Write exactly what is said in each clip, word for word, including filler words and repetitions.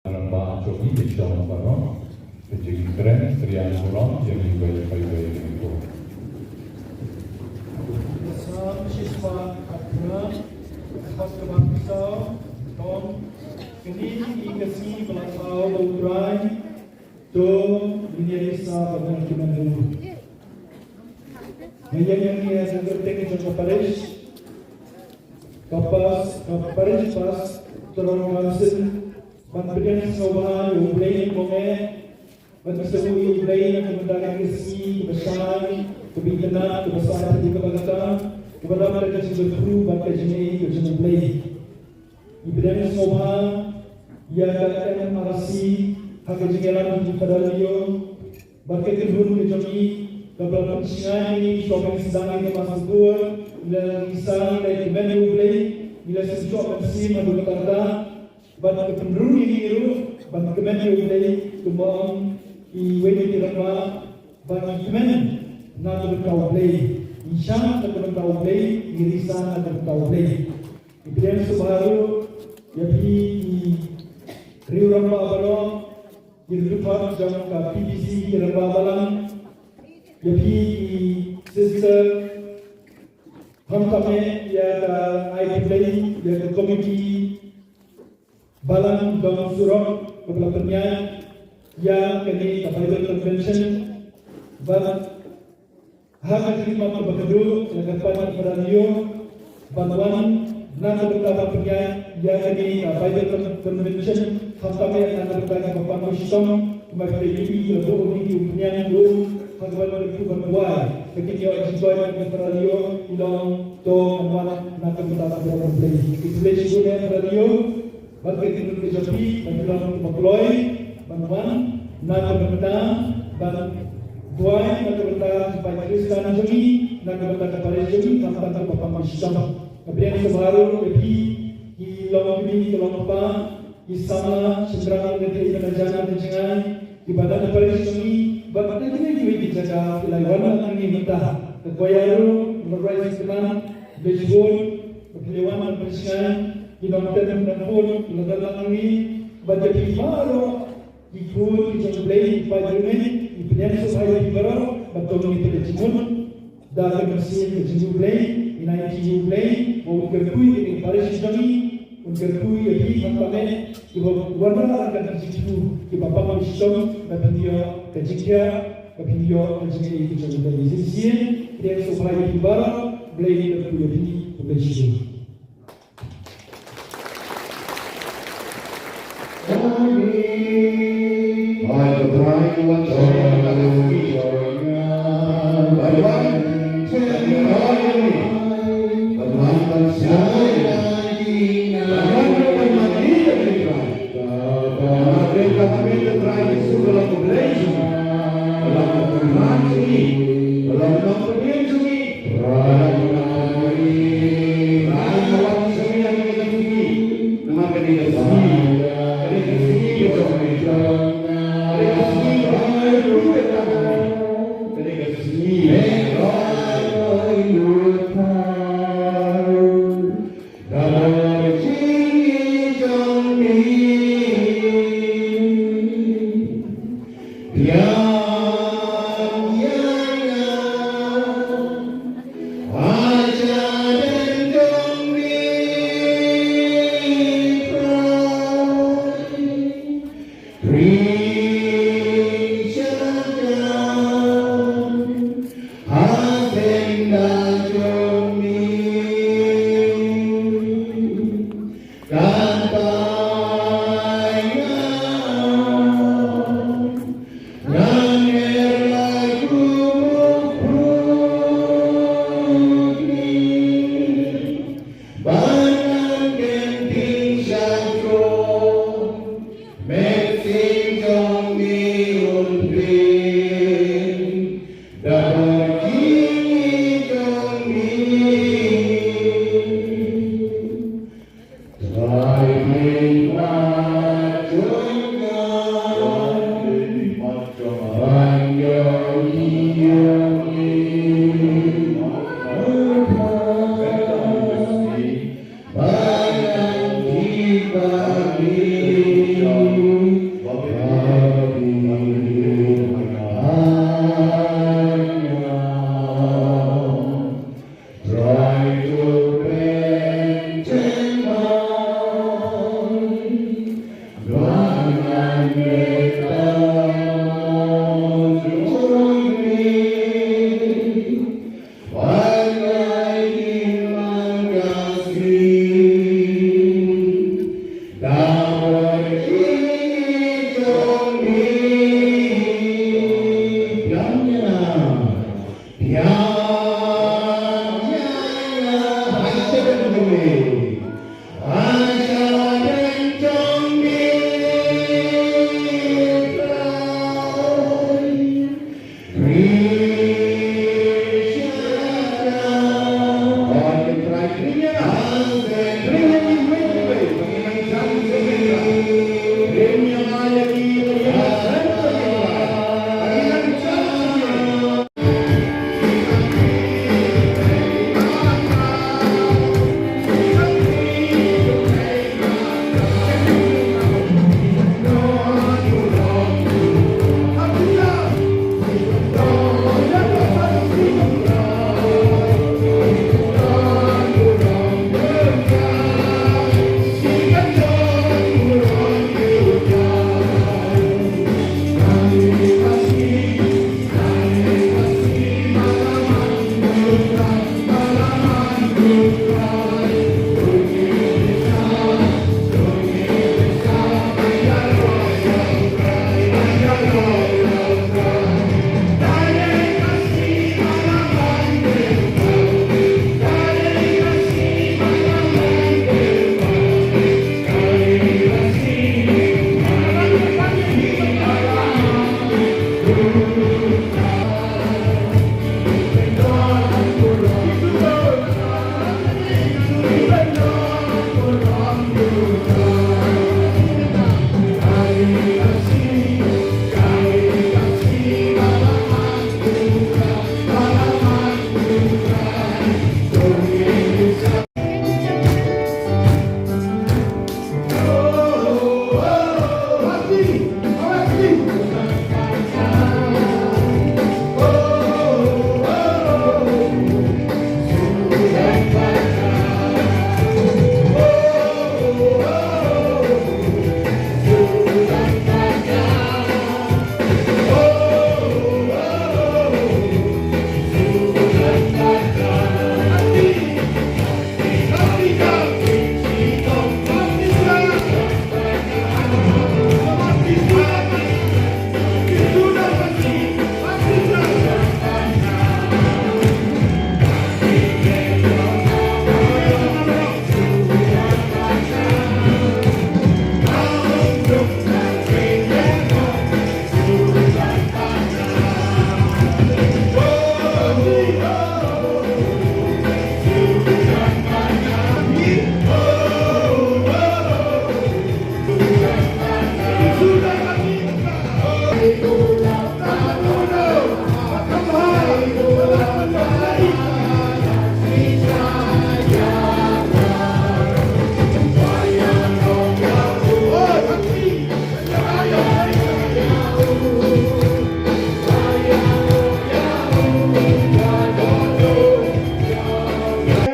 Rangbah jong ngi, ïa shong baroh. Ka jingkren, ka jingkren, ïa ngi wei pa wei ngi ko. Ka Salm shispah khatphra, dkhot kaba saw, don, kane hi ka sngi ba la thaw da U Trai, to ngin ïa risa bad ngin kmen ruh. Nga ïeng ïa ngi ha ka kyrteng jong ka parish, ka pas, ka parish pas, Tyrong Council, ban pdiang sngewbha ïa U Blei Kong eh, ban pdiang sngewbha ïa U Blei na ka bynta ka sngi kaba shai, kaba itynnad, kaba sah haduh katta katta, kaba don ka jingkyrkhu bad ka jingaiei ka jong U Blei. Ngi pdiang sngewbha ïa ka M R C ha ka jingïalam jong u Father Leo bad ka kynhun ka jong ngi, kaba la pynshngaiñ ïa ngi, shuwa ban sdang ïa ka Mass Sabbath, ngi la risa, ngi la kmen ïa U Blei, ngi la sngewthuh ban sim haduh katta katta, bad ka pynrung ïa ngi ruh ban kmen ïa U Blei, kumba ong iwei na ki rangbah, ba ngi kmen na ka bynta U Blei, ngi shah na ka bynta U Blei, ngi risa na ka bynta U Blei. Ngi pdiang sngewbha ruh ïa phi ki riew rangbah baroh, ki riew rangbah jong ka P B C, ki rangbah balang, ïa phi ki sister, khamtam eh ïa ka I P P, ïa ka komiti balang dong surok kaba la pynïaid ïa kane ka Bible Convention. Bad ha ka jingmut kaba kyrduh, la kyrpad ïa u Father Leo ban wan na ka bynta ban pynïaid ïa kane ka Bible Con-, Convention, khamtam eh na ka bynta kaba pynmih shitom, kumba phi la ïohi, la buh ïa u pynïaid ïa u, ha kaba pynmih ban buh ïa ka jingïoh jingkoit ïa u Father Leo, i long to ngan wan na ka bynta ban buh ïa U Blei. Ki Blei shibun ïa u Father Leo. Bad ka kynhun ka jong phi, ban ïalam kiba kloi ban wan na ka bynta ban duwai na ka bynta ki paid Khristan jong ngi, na ka bynta ka parish jong ngi, khamtam kaba pynmih shitom. Nga pdiang sngewbha ruh ïa phi ki long kmie, ki long kpa, ki samla, shynrang, ki kynthei, ki nongshun, ki nongshun, kiba na ka parish jong ngi bad na kiwei kiwei ki jaka, ki la wan lang hangne mynta. Ka choir ruh, ka choir ruh, Blei shibun ba phi la wan ban pynshngaiñ, ki nongtem nongput, ki la don lang hangne, bad ïa phi baroh ki khun ki jong U Blei, ki paid riewngeit, ngi pdiang sngewbha ïa phi baroh, bad to ngin ïa pynleit jingmut da ka mynsiem ka jong U Blei. Ngin ai ïa U Blei ba un kyrkhu ïa ka parish jong ngi, un kyrkhu ïa phi khamtam eh, kiba wanrah ïa ka jingkyrkhu, kiba pynmih shitom, ba phin ïoh ka jingkhiah, ba phin ïoh ka jingaiei ka jong U Blei. Shisien, pdiang sngewbha ïa phi baroh, Blei un kyrkhu ïa phi, U Blei shibun.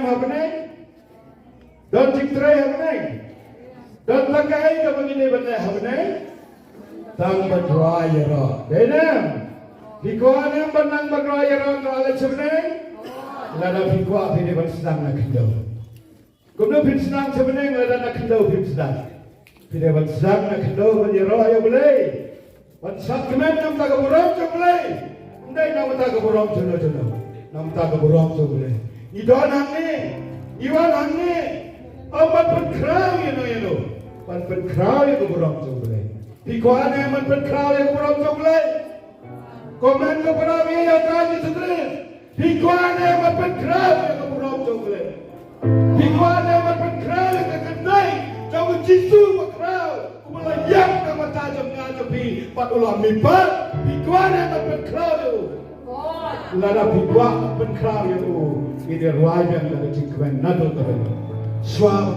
Hapdeng, don jingtrei hapdeng. Don tang kaei kaba ngi dei ban leh hapdeng. Tang ban rwai ïaroh. Dei ne em? Phi kwah ne em ban nang ban rwai ïaroh na leit sha bneng? Lada phi kwah phi dei ban sdang na khyndew. Kumno phin sdang sha bneng lada na khyndew phim sdang? Phi dei ban sdang na khyndew ban ïaroh ïa U Blei. Ban sngewkmen na bynta ka burom jong U Blei. Ym dei na bynta ka burom jong no jong no. Na bynta ka burom jong U Blei. Ngi don hangne, ngi wan hangne. Ym ban pynkhraw ïano ïano. Ban pynkhraw ïa ka burom jong U Blei. Phi kwah ne em ban pynkhraw ïa ka burom jong U Blei? Comment ko para ïa ka ji sutri. Phi kwah ne em ban pynkhraw ïa ka burom jong U Blei? Phi kwah ne em ban pynkhraw ïa ka kynthei jong U Jisu ba khraw, uba la ïap na ka bynta jong nga jong phi bad u la mihpat? Phi kwah ne em ban pynkhraw ïa u? Lada phi kwah ban pynkhraw ïa u, ngi dei rwai biang da ka jingkmen naduh ka dei. Shuwa.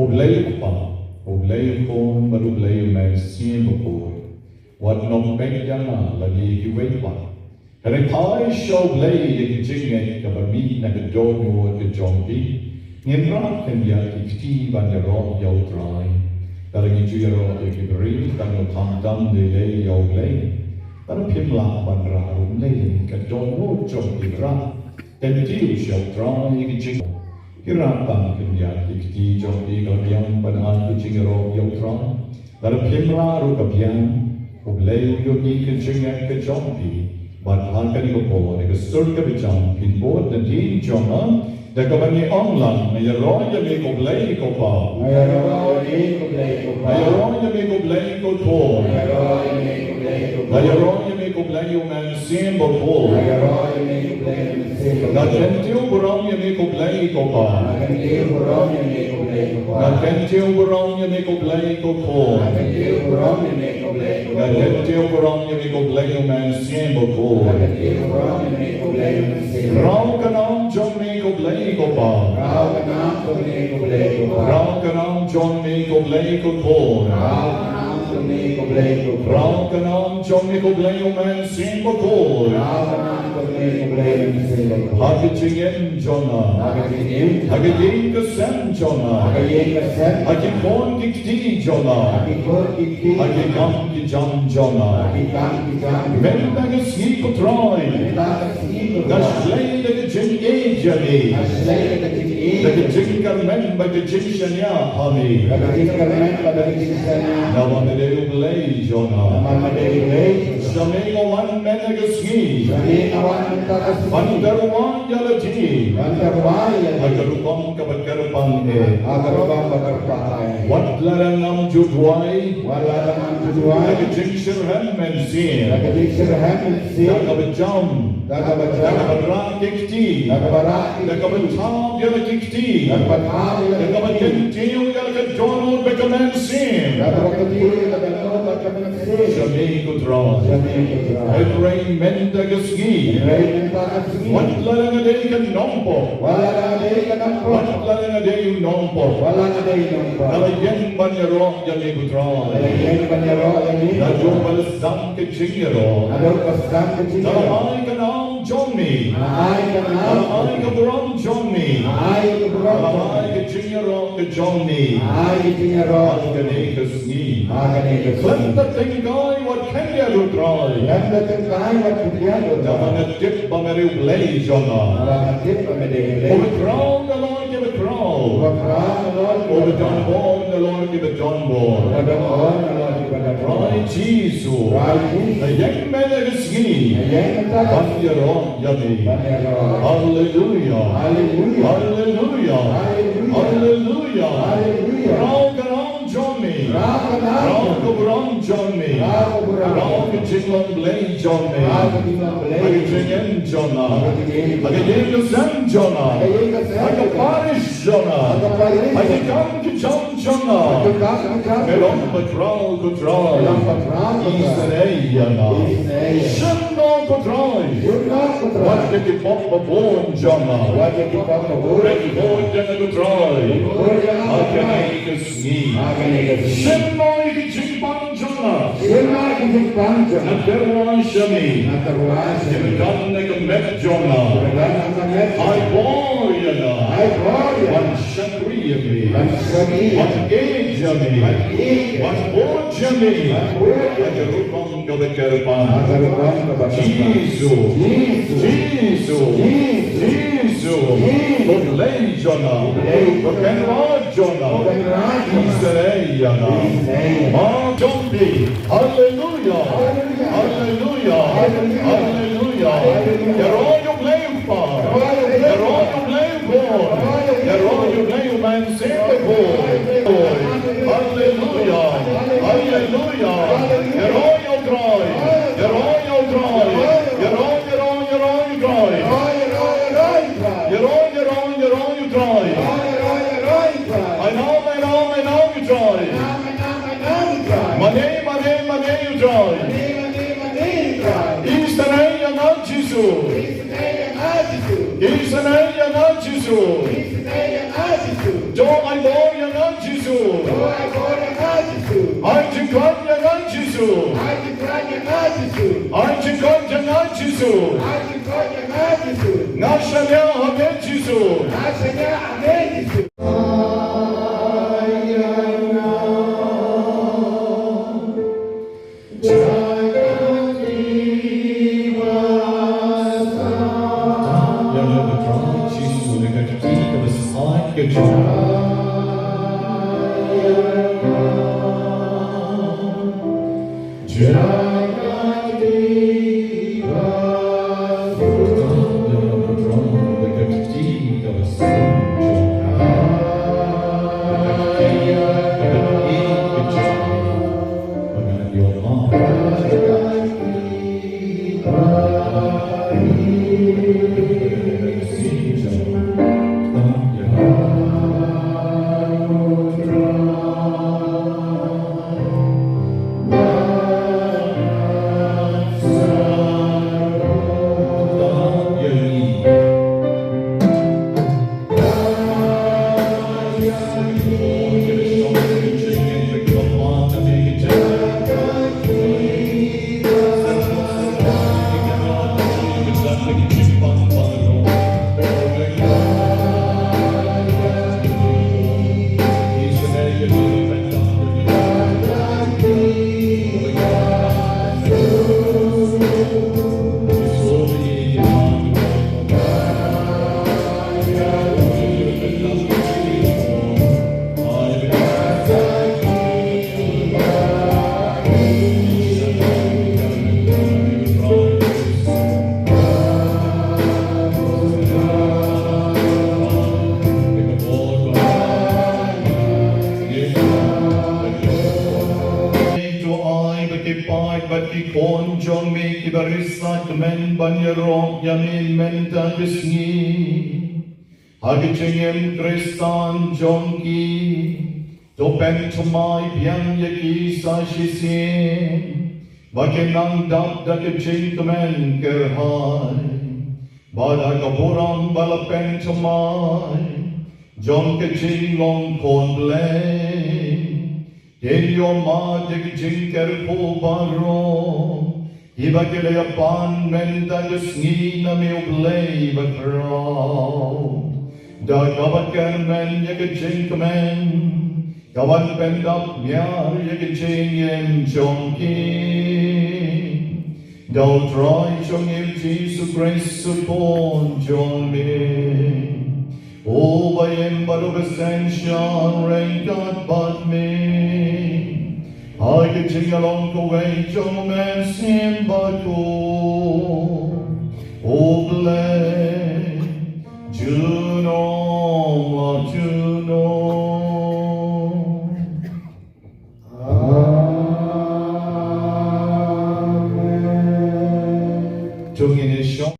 U Blei u Kpa, U Blei u Khun bad U Blei u Mynsiem Bakhuid, wat nang peit ïa nga lane ïa kiwei pat. Hynrei phai sha U Blei ïa ki jingngeit kaba mih na ka dohnud ka jong phi. Ngin rah khyndiat ki kti ban ïaroh ïa U Trai. Lada ngi ju ïaroh ïa ki briew, kan ïa khamtam lei lei ïa U Blei. Lada phim lah ban rah ruh ym lei, ka dohnud jong phi rah. Kyntiew sha U Trai ïa ki jing. Ki rah tang khyndiat ki kti jong phi, ka biang ban ai ki jingïaroh ïa U Trai. Lada phim rah ruh ka biang, U Blei u ïohi ka jingngeit ka jong phi. Bad ha kane ka por, da ka sur kaba jam, phin bud nadien jong nga, da kaba ngi ong lang, nga ïaroh ïa me ko Blei ko Pa. Nga ïaroh ïa me ko Blei ko Pa. Nga ïaroh ïa me ko Blei ko Khun. Nga ïaroh ïa me ko Blei ko Pa. Nga ïaroh ïa me ko Blei u Mynsiem Bakhuid. Nga ïaroh ïa me ko Blei u Mynsiem Bakhuid. Nga kyntiew burom ïa me ko Blei ko Pa. Nga kyntiew burom ïa me ko Blei ko Pa. Nga kyntiew burom ïa me ko Blei ko Khun. Nga kyntiew burom ïa me ko Blei ko Khun. Nga kyntiew burom ïa me ko Blei u Mynsiem Bakhuid. Nga kyntiew burom ïa me ko Blei u Mynsiem Bakhuid. Raw ka nam jong me ko Blei ko Pa. Raw ka nam jong me ko Blei ko Pa. Raw ka nam jong me ko Blei ko Khun. Raw ka nam jong me ko Blei ko Khun. Raw ka nam jong me ko Blei u Mynsiem Bakhuid. Raw ka nam jong me ko Blei u Mynsiem Bakhuid. Ha ka jingim jong nga. Ha ka jingim. Ha ka ïing ka sem jong nga. Ha ka ïing ka sem. Ha ki khun ki kti jong nga. Ha ki khun ki kti. Ha ki kam ki jam jong nga. Ha ki kam ki jam. Mynta ka sngi ko Trai. Mynta ka sngi ko Trai. Nga shlei da ka jingïeit ïa me. Nga shlei da ka jingïeit. Da ka jingkyrmen bad ka jingshaniah ha me. Da ka jingkyrmen bad ka jingshaniah. Namar me dei U Blei jong nga. Namar me dei U Blei jong nga. Sha me nga wan mynta ka sngi. Sha me nga wan mynta ka sngi. Ban tyrwa ïa lade. Ban tyrwa ïa lade. Ha ka rukom kaba kyrpang eh. Ha ka rukom kaba kyrpang eh. Wat lada ngam ju duwai. Wat lada ngam ju duwai. Da ka jingshitrhem mynsiem. Da ka jingshitrhem mynsiem. Da kaba jam. Da kaba jam. Da kaba rah ki kti. Da kaba rah ki kti. Da kaba thap ïa la ki kti. Da kaba thap ïa la ki kti. Da kaba kyntiew ïa la ka dohnud bad ka mynsiem. Da kaba kyntiew ïa la ka dohnud bad ka mynsiem. Sha me ko Trai. Sha me ko Trai. Hynrei mynta ka sngi. Hynrei mynta ka sngi. Wat lada nga dei ka nongpop. Wat lada nga dei ka nongpop. Wat lada nga dei u nongpop. Wat lada nga dei u nongpop. Nga la ïeng ban ïaroh ïa me ko Trai. Nga la ïeng ban ïaroh ïa me. Naduh ba la sdang ka jingïaroh. Naduh ba la sdang ka jingïaroh. Nga la ai ka nam jong me. Nga la ai ka nam. Nga la ai ka burom jong me. Nga la ai ka burom jong me. Nga la ai ka jingïaroh ka jong me. Nga la ai ka jingïaroh. Ha kane ka sngi. Ha kane ka sngi. Khlem da tyngkai wat khyndiat ko Trai. Khlem da tyngkai wat khyndiat ko Trai. Namar nga tip ba me dei U Blei jong nga. Namar nga tip ba me dei U Blei. Uba khraw na lor kiba khraw. Uba khraw na lor kiba khraw. Uba don bor na lor kiba don bor. Uba don bor na lor kiba don bor. Trai Jisu. Trai Jisu. Nga ïeng mynta ka sngi. Nga ïeng mynta ka sngi. Ban ïaroh ïa me. Ban ïaroh. Haleluia. Haleluia. Haleluia. Haleluia. Haleluia. Haleluia. Khraw ka nam jong me. Khraw ka nam. Khraw ka burom jong me. Khraw ka burom. Khraw ka jinglong Blei jong me. Khraw ka jinglong Blei. Ha ka jingim jong nga. Ha ka jingim. Ha ka ïing ka sem jong nga. Ha ka ïing ka sem. Ha ka parish jong nga. Ha ka parish. Ha ki kam ki jam jong nga. Ha ki kam ki jam. Me long ba khraw ko Trai. Me long ba khraw ko Trai. Isynei ïa nga. Isynei ïa nga. Shim noh ko Trai. Shim noh ko Trai. Wat ïa ki pop ba bun jong nga. Wat ïa ki pop ba bun. Record ïa nga ko Trai. Record ïa nga ko Trai. Ha kane ka sngi. Ha kane ka sngi. Shim noh ïa ki jingpang jong nga. Shim noh ïa ki jingpang jong nga. Nga tyrwa sha me. Nga tyrwa sha me. Ïa ka met jong nga. Ïa ka met jong nga. Ai bor ïa nga. Ai bor ïa nga. Wan shakri ïa me. Wan shakri ïa me. Wan ïeit ïa me. Wan ïeit ïa me. Wan bud ïa me. Wan bud ïa me. Ha ka rukom kaba kyrpang. Ha ka rukom kaba kyrpang. Jisu. Jisu. Jisu. Jisu. Jisu. Ko Blei jong nga. Ko Blei. Ko Kynrad jong nga. Ko Kynrad jong nga. Isynei ïa nga. Isynei ïa nga. Ma jong phi. Haleluia. Haleluia. Haleluia. Haleluia. Ïaroh ïa U Blei u Kpa. Ïaroh ïa U Blei u Khun. Ïaroh ïa U Blei u Mynsiem Bakhuid. Haleluia. Haleluia. Ïaroh ïa U Trai. Ïaroh ïa U Trai. Ïaroh, ïaroh, ïaroh ïa U Trai. Ïaroh, ïaroh, ïaroh ïa U Trai. Ai nam, ai nam, ai nam ïa U Trai. Mane, mane, mane ïa U Trai. Isynei ïa nga Jisu. Isynei ïa nga Jisu. Isynei ïa nga Jisu. Isynei ïa nga Jisu. To ai bor ïa nga Jisu. Jisu. Ai jingkoit ïa nga Jisu. Ai jingkoit ïa nga Jisu. Ai jingkoit ïa nga Jisu. Ai jingkoit ïa nga Jisu. Nga shaniah ha me Jisu. Nga shaniah ha me Jisu. To ai ba ki paid bad ki khun jong me kiba riewspah kmen ban ïaroh ïa me mynta ka sngi. Ha ka jingim Khristan jong ki, to pynthymmai biang ïa ki sa shisien, ba kin nang dap da ka jingkmen kyrhai, bad ha ka burom ba la pynthymmai jong ka jinglong khun Blei. Kin ïohmad ïa ki jingkyrkhu baroh kiba ki la ïapan mynta ka sngi na me U Blei ba khraw, da kaba kyrmen ïa ka jingkmen ka wan pyndap miar ïa ka jingim jong ki. Da U Trai jong ngi U Jisu Khrist U Khun jong me, uba im bad uba synshar ryngkat bad me, ha ka jingïalong kawei jong U Mynsiem Bakhuid, U Blei, junom la junom. Amen. To ngin ïa shong.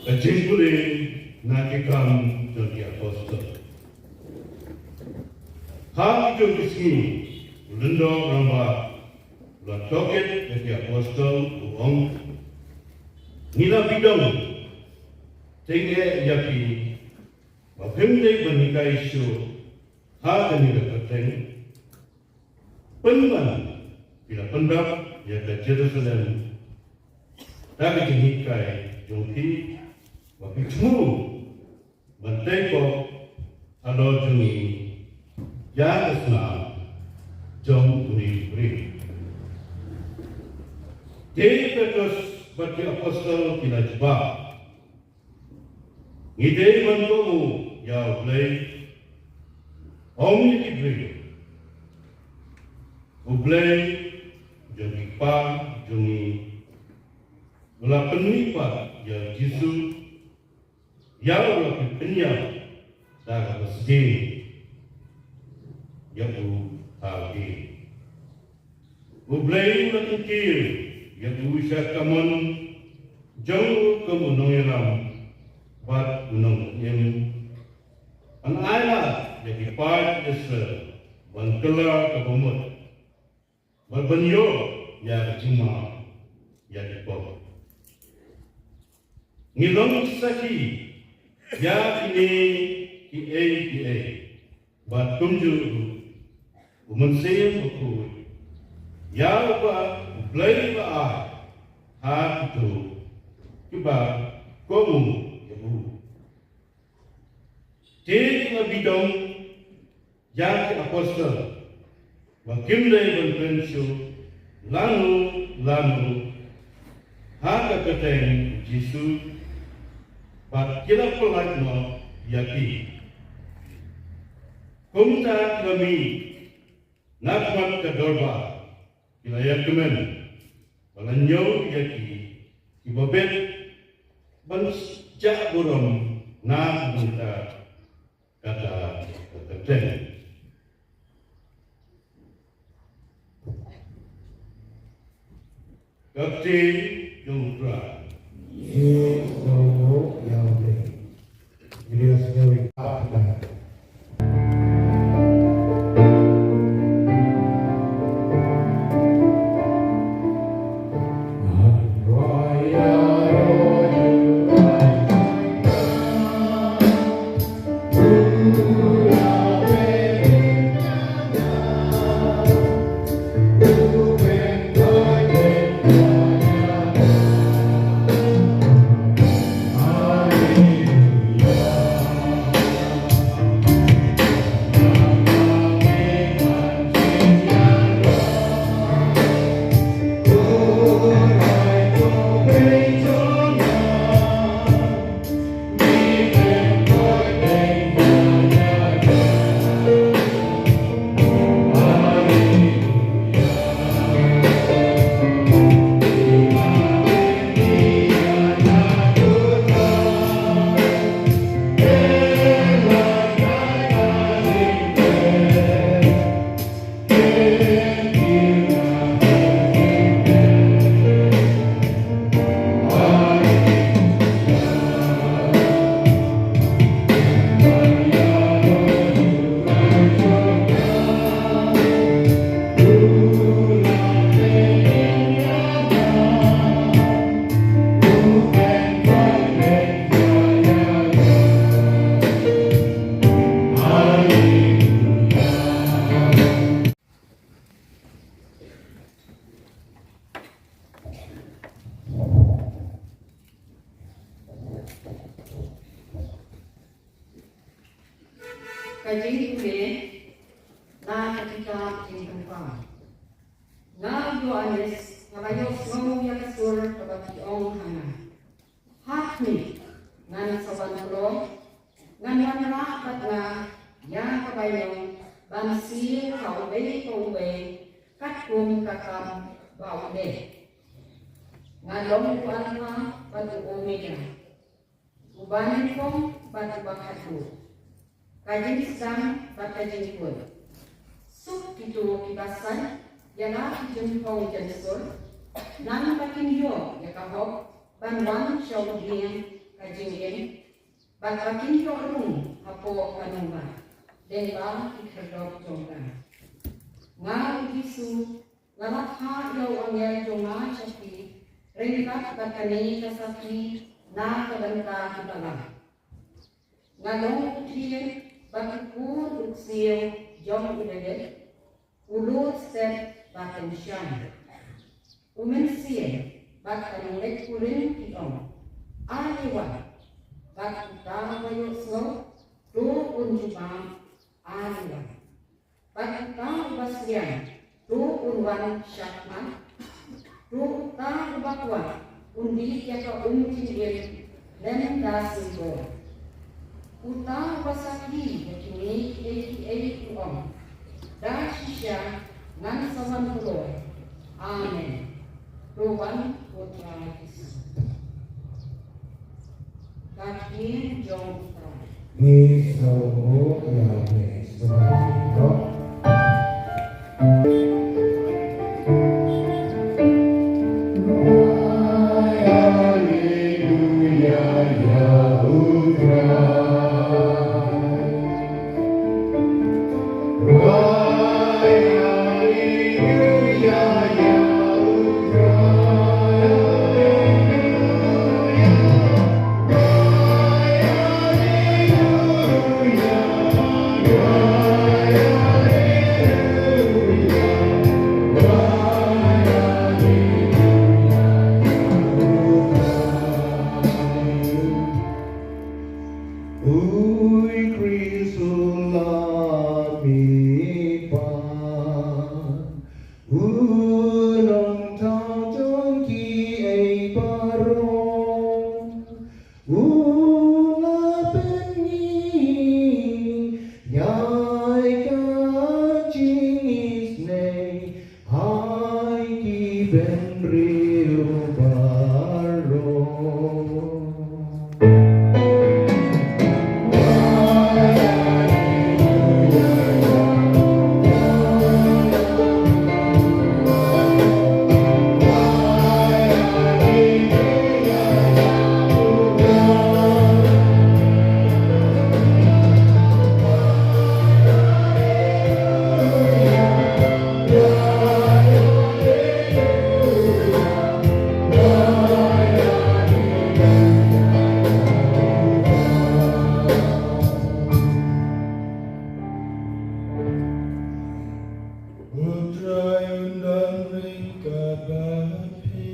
Ka jingpule na ki Kam jong ki Apostol. Ha kito ki sngi, u lyngdoh rangbah u la tohkit ïa ki Apostol, u ong, ngi la pdiang tyngeh ïa phi ba phim dei ban hikai shuh ha kane ka kyrteng. Pynban phi la pyndap ïa ka Jerusalem da ka jinghikai jong phi, ba phi thmu ban tei pop halor jong ngi ïa ka snam jong une u briew. Te u Petros bad ki Apostol ki la jubab, ngi dei ban kohnguh ïa U Blei, ym ïa ki briew. U Blei jong ki kpa jong ngi u la pynmihpat ïa U Jisu, ïa uba phi pynïap da kaba sdien ïa u ha u dieng. U Blei u la kyntiew ïa u sha ka mon jong u kum u nongïalam bad u nongpynim, ban ailad ïa ki paid Israel ban kylla kaba mut bad ban ïoh ïa ka jingmap ïa ki pop. Ngi long ki sakhi ïa kine kiei kiei. Bad kumjuh ruh u Mynsiem Bakhuid, ïa uba U Blei u la ai ha kito kiba kohnguh ïa u. Te ki la bidong ïa ki apostol ba kim dei ban pynshoh lano lano ha ka kyrteng u Jisu, bad ki la pyllait noh ïa ki. Kumta ki la mih na khmat ka dorbar, ki la ïakmen, ba la ñiew ïa ki, kiba bit ban jah burom na ka bynta kata ka kyrteng. Ka ktien jong U Trai. Ngi sngewnguh ïa U Blei. Ngi la sngew ïa ka. Ka jingpule na ka kitab Jingpynpaw. Nga Ïoannis nga la ïohsngew ïa ka sur kaba ki ong ha nga. Ha khmih, ngan sa wan kloi, ngan wanrah bad nga ïa ka bainong ban siew ha uwei pa uwei katkum ka kam ba u leh. Nga long u Alpha bad u Omega, uba nyngkong bad uba khatduh, ka jingsdang bad ka jingkut. Suk kito kiba sait ïa la ki jingpynpaw jingïasur, namar ba kin ïoh ïa ka hok ban wan sha u dieng ka jingim, bad ba kin ïoh rung hapoh ka nongwei lyngba ki khyrdop jong ka. Nga u Jisu, nga la phah ïa u angel jong nga sha phi ryngkat bad kane ka sakhi na ka bynta ki balang. Nga long u thied bad u khun u ksiew jong u Dabid, u lud stet bad u shai. U Mynsiem bad ka nongleit kurim ki ong, ale wan. Bad uta uba ïohsngew, to un jubab, ale wan. Bad uta uba sliang, to un wan shakhmat. To uta uba kwah, un dih ïa ka um jingim lem da sibor. Uta uba sakhi ïa kine kiei kiei u ong, da shisha ngan sa wan kloi. Amen. To wan, ko Trai Jisu. Ka ktien jong U Trai. Ngi sngewnguh ïa U Blei. Sngewbha ïa U Trai. Ui Khrist u la mih pat, u long thaw jong kiei baroh, u la pyni ïa ka jingisynei ha ki bynriew baroh. U Trai un don ryngkat bad phi.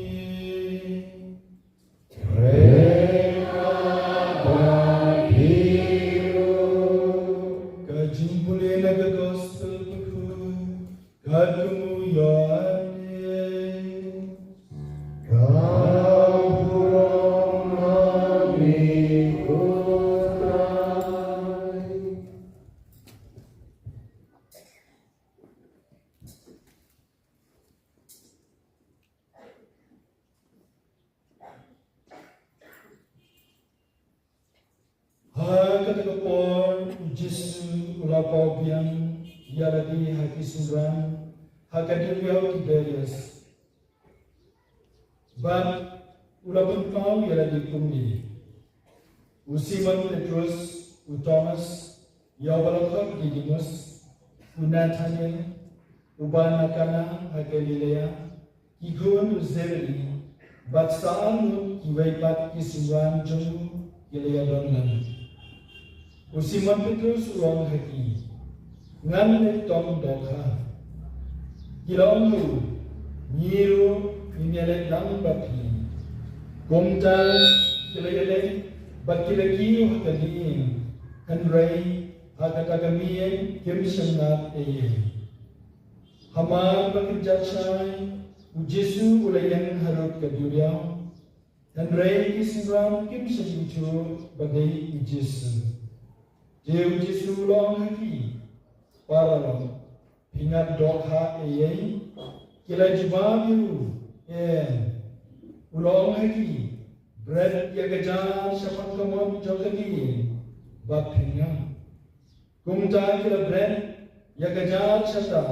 Ka jingpule na ka gospel bakhuid katkum u Ïoannis. Ka burom ha me ko Trai. Ha kata ka por, u Jisu u la paw biang ïa lade ha ki synran ha ka duriaw Tiberias. Bad u la pynpaw ïa lade kumne: u Simon Petrus, u Thomas, ïa uba la khot Didimus, u Nathanael uba na Kana ha Galilea, ki khun u Zebedi, bad sa ar ngut kiwei pat ki synran jong u ki la ïadon lang. U Simon Petrus u ong ha ki: Ngan leit tong dohkha. Ki la ong ha u: Ngi ruh ngin ïaleit lang bad phi. Kumta ki la ïaleit bad ki la kiew ha ka lieng, hynrei ha kata ka miej kim shym ngat ei ei. Hamar ba kynjat shai, u Jisu u la ïeng harud ka duriaw, hynrei ki synran kim shym ithuh ba dei u Jisu. Te u Jisu u la ong ha ki: Paralok, phi ngat dohkha ei ei? Ki la jubab ïa u: Em. U la ong ha ki: Bret ïa ka jar shaphang ka mot jong ka lieng, bad phin ngat. Kumta ki la bret ïa ka jar shata,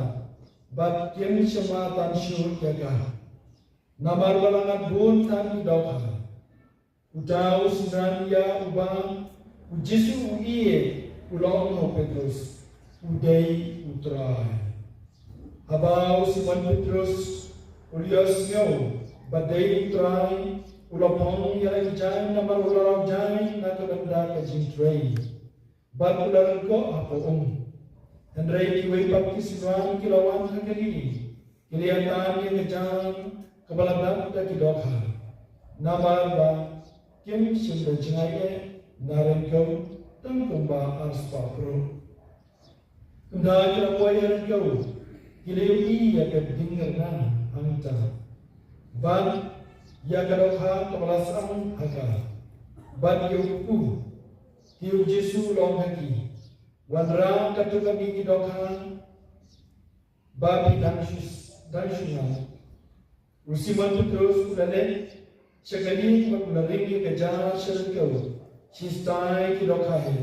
bad kim shym la tan shuh ïa ka, namar ba la ngat bun tam ki dohkha. Uta u synran ïa uba u Jisu u ïeit u la ong ha u Petrus: U dei u Trai. Haba u Simon Petrus u la ïohsngew ba dei u Trai, u la phong ïa la ki jaiñ, namar u la rah jaiñ na ka bynta ka jingtrei. Bad u la lyngkot hapoh um. Hynrei kiwei pat ki synran ki la wan ha ka lieng, ki la ïatam ïa ka jaiñ kaba la dap da ki dohkha, namar ba kim shym da jngai eh na ryngkew tang kumba ar spah pruh. Kumta ki la poi ha ryngkew, ki la ïohi ïa ka ding rnga hangta, bad ïa ka dohkha kaba la sah ha ka, bad ïa u kpu. Te u Jisu u la ong ha ki: Wanrah katto katne ki dohkha ba phi dang shu, dang shu ngat. U Simon Petrus u la leit sha ka lieng bad u la ring ïa ka jar sha ryngkew, shi stai ki dohkha hi,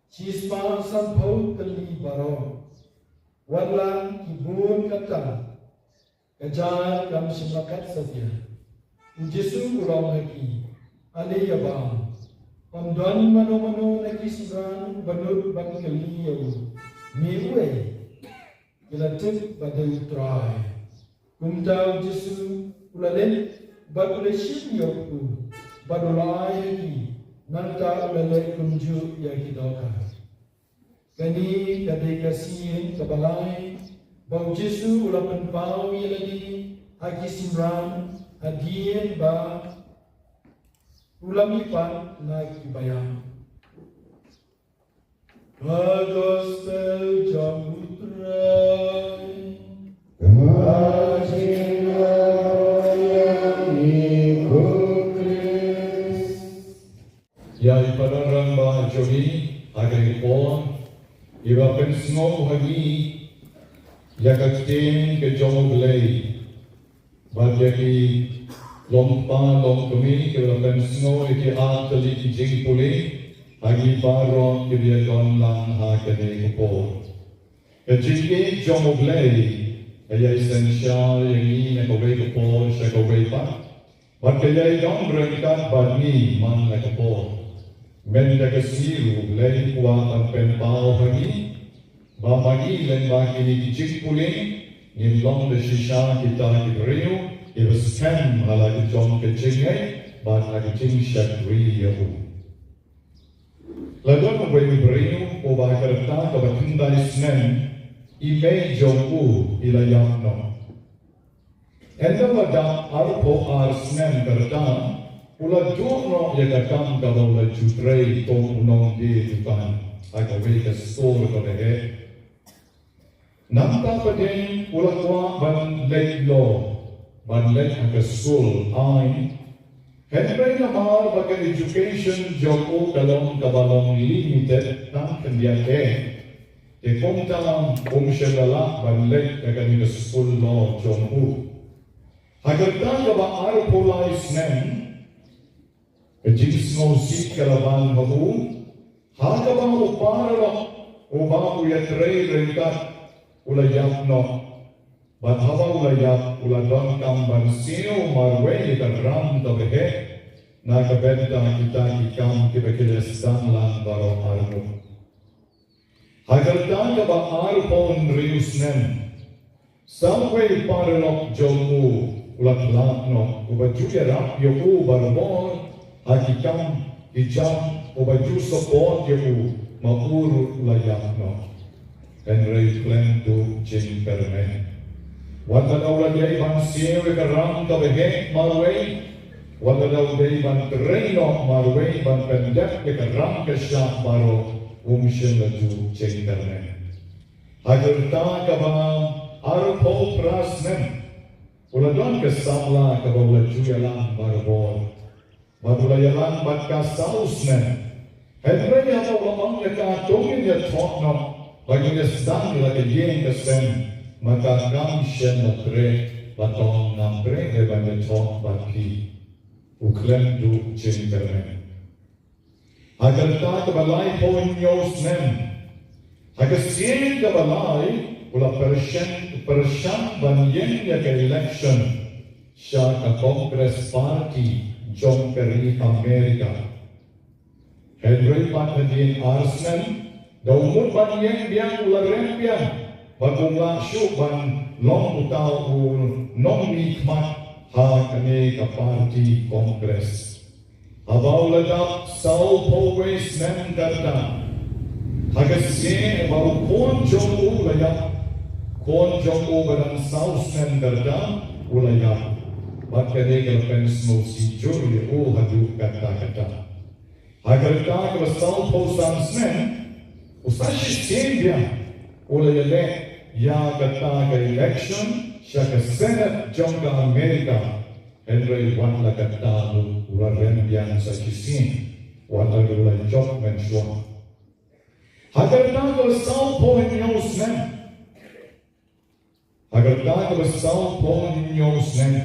shi spah sanphew tylli baroh. Wat la ki bun katta, ka jar kam shym la kat satia. U Jisu u la ong ha ki: Ale ïa bam. Ym don mano mano na ki synran uba nud ban kylli ïa u: Me uei? Ki la tip ba dei u Trai. Kumta u Jisu u la leit bad u la shim ïa u kpu, bad u la ai ha ki, nangta u la leit kumjuh ïa ki dohkha. Kane ka dei ka sien kaba lai ba u Jisu u la pynpaw ïa lade ha ki synran hadien ba u la mih pat na ki baïap. Ka Gospel jong U Trai. Ka jingïaroh ïa ngi ko Khrist. Ïa i Phadar rangbah jong ngi ha kane ka por, i ba pynsngew ha ngi ïa ka ktien ka jong U Blei. Bad ïa ki longpa longkmie kiba la pynsngew ïa ki ar tylli ki jingpule ha ngi baroh kiba ïadon lang ha kane ka por. Ka jingïeit jong U Blei ka ïai synshar ïa ngi na kawei ka por sha kawei pat. Bad ka ïai don ryngkat bad ngi man la ka por. Mynta ka sngi ruh U Blei u kwah ban pynpaw ha ngi ba ma ngi lyngba kine ki jingpule ngin long da shisha kita ki briew kiba skhem ha la ka jong ka jingngeit bad ha ka jingshakri ïa u. La don uwei u briew uba ha ka rta kaba khyndai snem i mei jong u i la ïap noh. Ynda la dap arphew ar snem ka rta, u la duh noh ïa ka kam kaba u la ju trei kum u nongdie dukan ha kawei ka skur kaba heh. Nangta pat u la kwah ban leit law, ban leit ha ka skul aiñ. Hynrei namar ba ka education jong u ka long kaba long limited tang khyndiat eh, te kumta um shym la lah ban leit ha kane ka skul law jong u. Ha ka rta kaba arphew lai snem, ka jingsngewsih ka la ban ha u, ha kaba u paralok uba u ïatrei ryngkat u la ïap noh. Bad haba u la ïap u la donkam ban siew marwei ïa ka ram kaba heh na ka bynta kita ki kam kiba ki la sdang lang baroh arngut. Ha ka rta kaba arphew hynriew snem, sa uwei u paralok jong u u la khlad noh, uba ju ïarap ïa u barabor ha ki kam ki jam, uba ju support ïa u, ma u ruh u la ïap noh. Hynrei khlem duh jingkyrmen. Wat la u la dei ban siew ïa ka ram kaba heh marwei, wat la u dei ban trei noh marwei ban pyndep ïa ka ram ka shah baroh, um shym la duh jingkyrmen. Ha ka rta kaba arphew phra snem, u la don ka samla kaba u la ju ïalam barabor. Bad u la ïalam bad ka saw snem. Hynrei haba u la ong ïa ka, to ngin ïathoh noh, ba ngin ïa sdang la ka ïing ka sem, ma ka kam shym la treh, ba tang ngam treh eh ban ïathoh bad phi. U khlem duh jingkyrmen. Ha ka rta kaba laiphew hynñiew snem, ha ka sien kaba lai, u la pyrshang, pyrshang ban ïeng ïa ka election sha ka Congress Party jong ka ri America. Hynrei pat hadien ar snem, da u mut ban ïeng biang u la rem biang, bad um lah shuh ban long uta u nongmihkhmat ha kane ka party Congress. Haba u la dap sawphew wei snem ka rta, ha ka sngi ba u khun jong u la ïap, khun jong u ba dang saw snem ka rta u la ïap. Bad kane ka la pynsngewsih jur ïa u haduh katta katta. Ha ka rta kaba sawphew san snem, u sa shisien biang u la ïaleh ïa kata ka election sha ka Senate jong ka America. Hynrei wat la katta ruh u la rem biang sa shisien, wat la ruh u la jop mynshuwa. Ha ka rta kaba sawphew hynñiew snem, ha ka rta kaba sawphew hynñiew snem,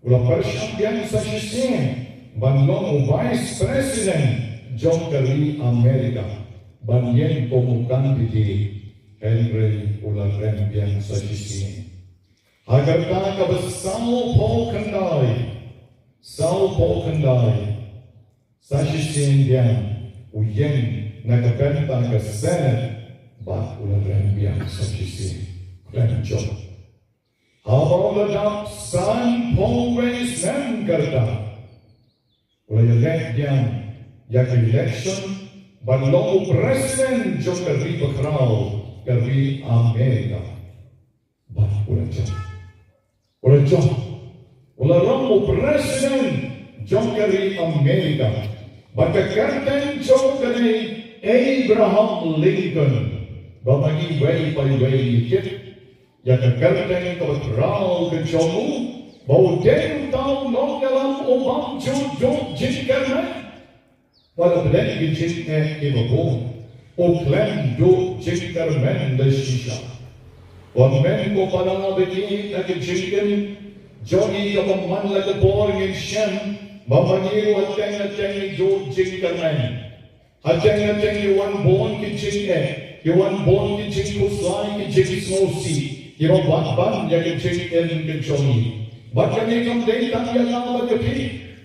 u la pyrshang biang sa shisien ban long u Vice President jong ka ri America, ban ïeng kum u candidate, hynrei u la rem biang sa shisien. Ha ka rta kaba sawphew khyndai, sawphew khyndai, sa shisien biang u ïeng na ka bynta ka Senate, bad u la rem biang sa shisien. Khlem jop. Haba u la dap sanphew wei snem ka rta, u la ïaleh biang ïa ka election ban long u President jong ka ri bakhraw ka ri America. Bad u la jop. U la jop. U la long u President jong ka ri America. Bad ka kyrteng jong kane Abraham Lincoln, ba ma ngi iwei pa iwei ngi tip ïa ka kyrteng kaba khraw ka jong u, ba u dei uta u nongïalam u bym ju duh jingkyrmen. Wat la pdeng ki jingeh kiba bun, u khlem duh jingkyrmen da shisha. Wat men ko para bangeit, ha ka jingim jong ngi kaba man la ka por ngin shem ba ma ngi ruh hateng hateng ngi duh jingkyrmen. Hateng hateng ki wan bun ki jingeh, ki wan bun ki jingkhuslai, ki jingsngewsih kiba wad ban ïa ka jingim ka jong ngi. Bad kane kam dei tang ïa nga bad ïa phi,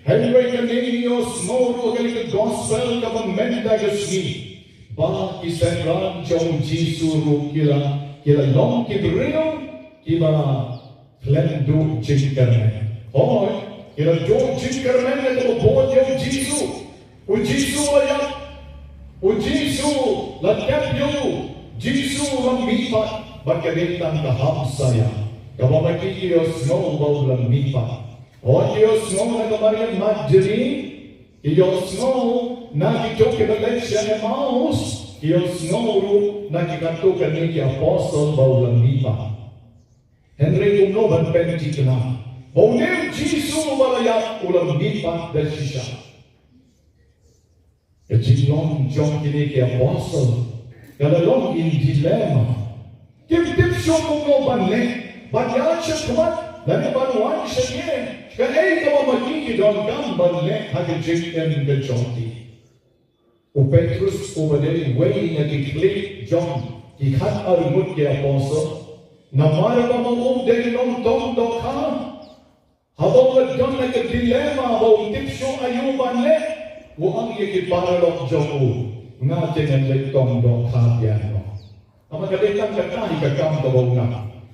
hynrei kane ngi ïohsngew ruh ha kane ka gospel kaba mynta ka sngi ba ki synran jong u Jisu ruh ki la, ki la long ki briew kiba khlem duh jingkyrmen. Hooid, ki la duh jingkyrmen na kaba bud ïa u Jisu. U Jisu u la ïap. U Jisu u la tep ïa u. Jisu u la mihpat. Bad ka dei tang ka hap sa ïa kaba ma ki ki ïohsngew ba u la mihpat. Hooid, ki ïohsngew na ka Maria Magdalene, ki ïohsngew na kito kiba leit sha Emmaus, ki ïohsngew ruh na ki katto katne ki apostol ba u la mihpat. Hynrei kumno ban pynthikna ba une u Jisu uba la ïap u la mihpat da shisha? Ka jinglong jong kine ki apostol ka la long in dilemma. Kim tip shuh kumno ban leh, ban ïaid shakhmat lane ban wan sha ïing. Kaei kaba ma ki ki donkam ban leh ha ka jingim ka jong ki? U Petrus uba dei uwei na ki khlieh jong ki khatar ngut ki apostol, namar ba ma u dei nongtong dohkha, haba u la don ha ka dilemma ba um tip shuh aïu ban leh, u ong ïa ki paralok jong u, nga te ngan leit tong dohkha biang noh. Namar ka dei tang kata hi ka kam kaba u nang.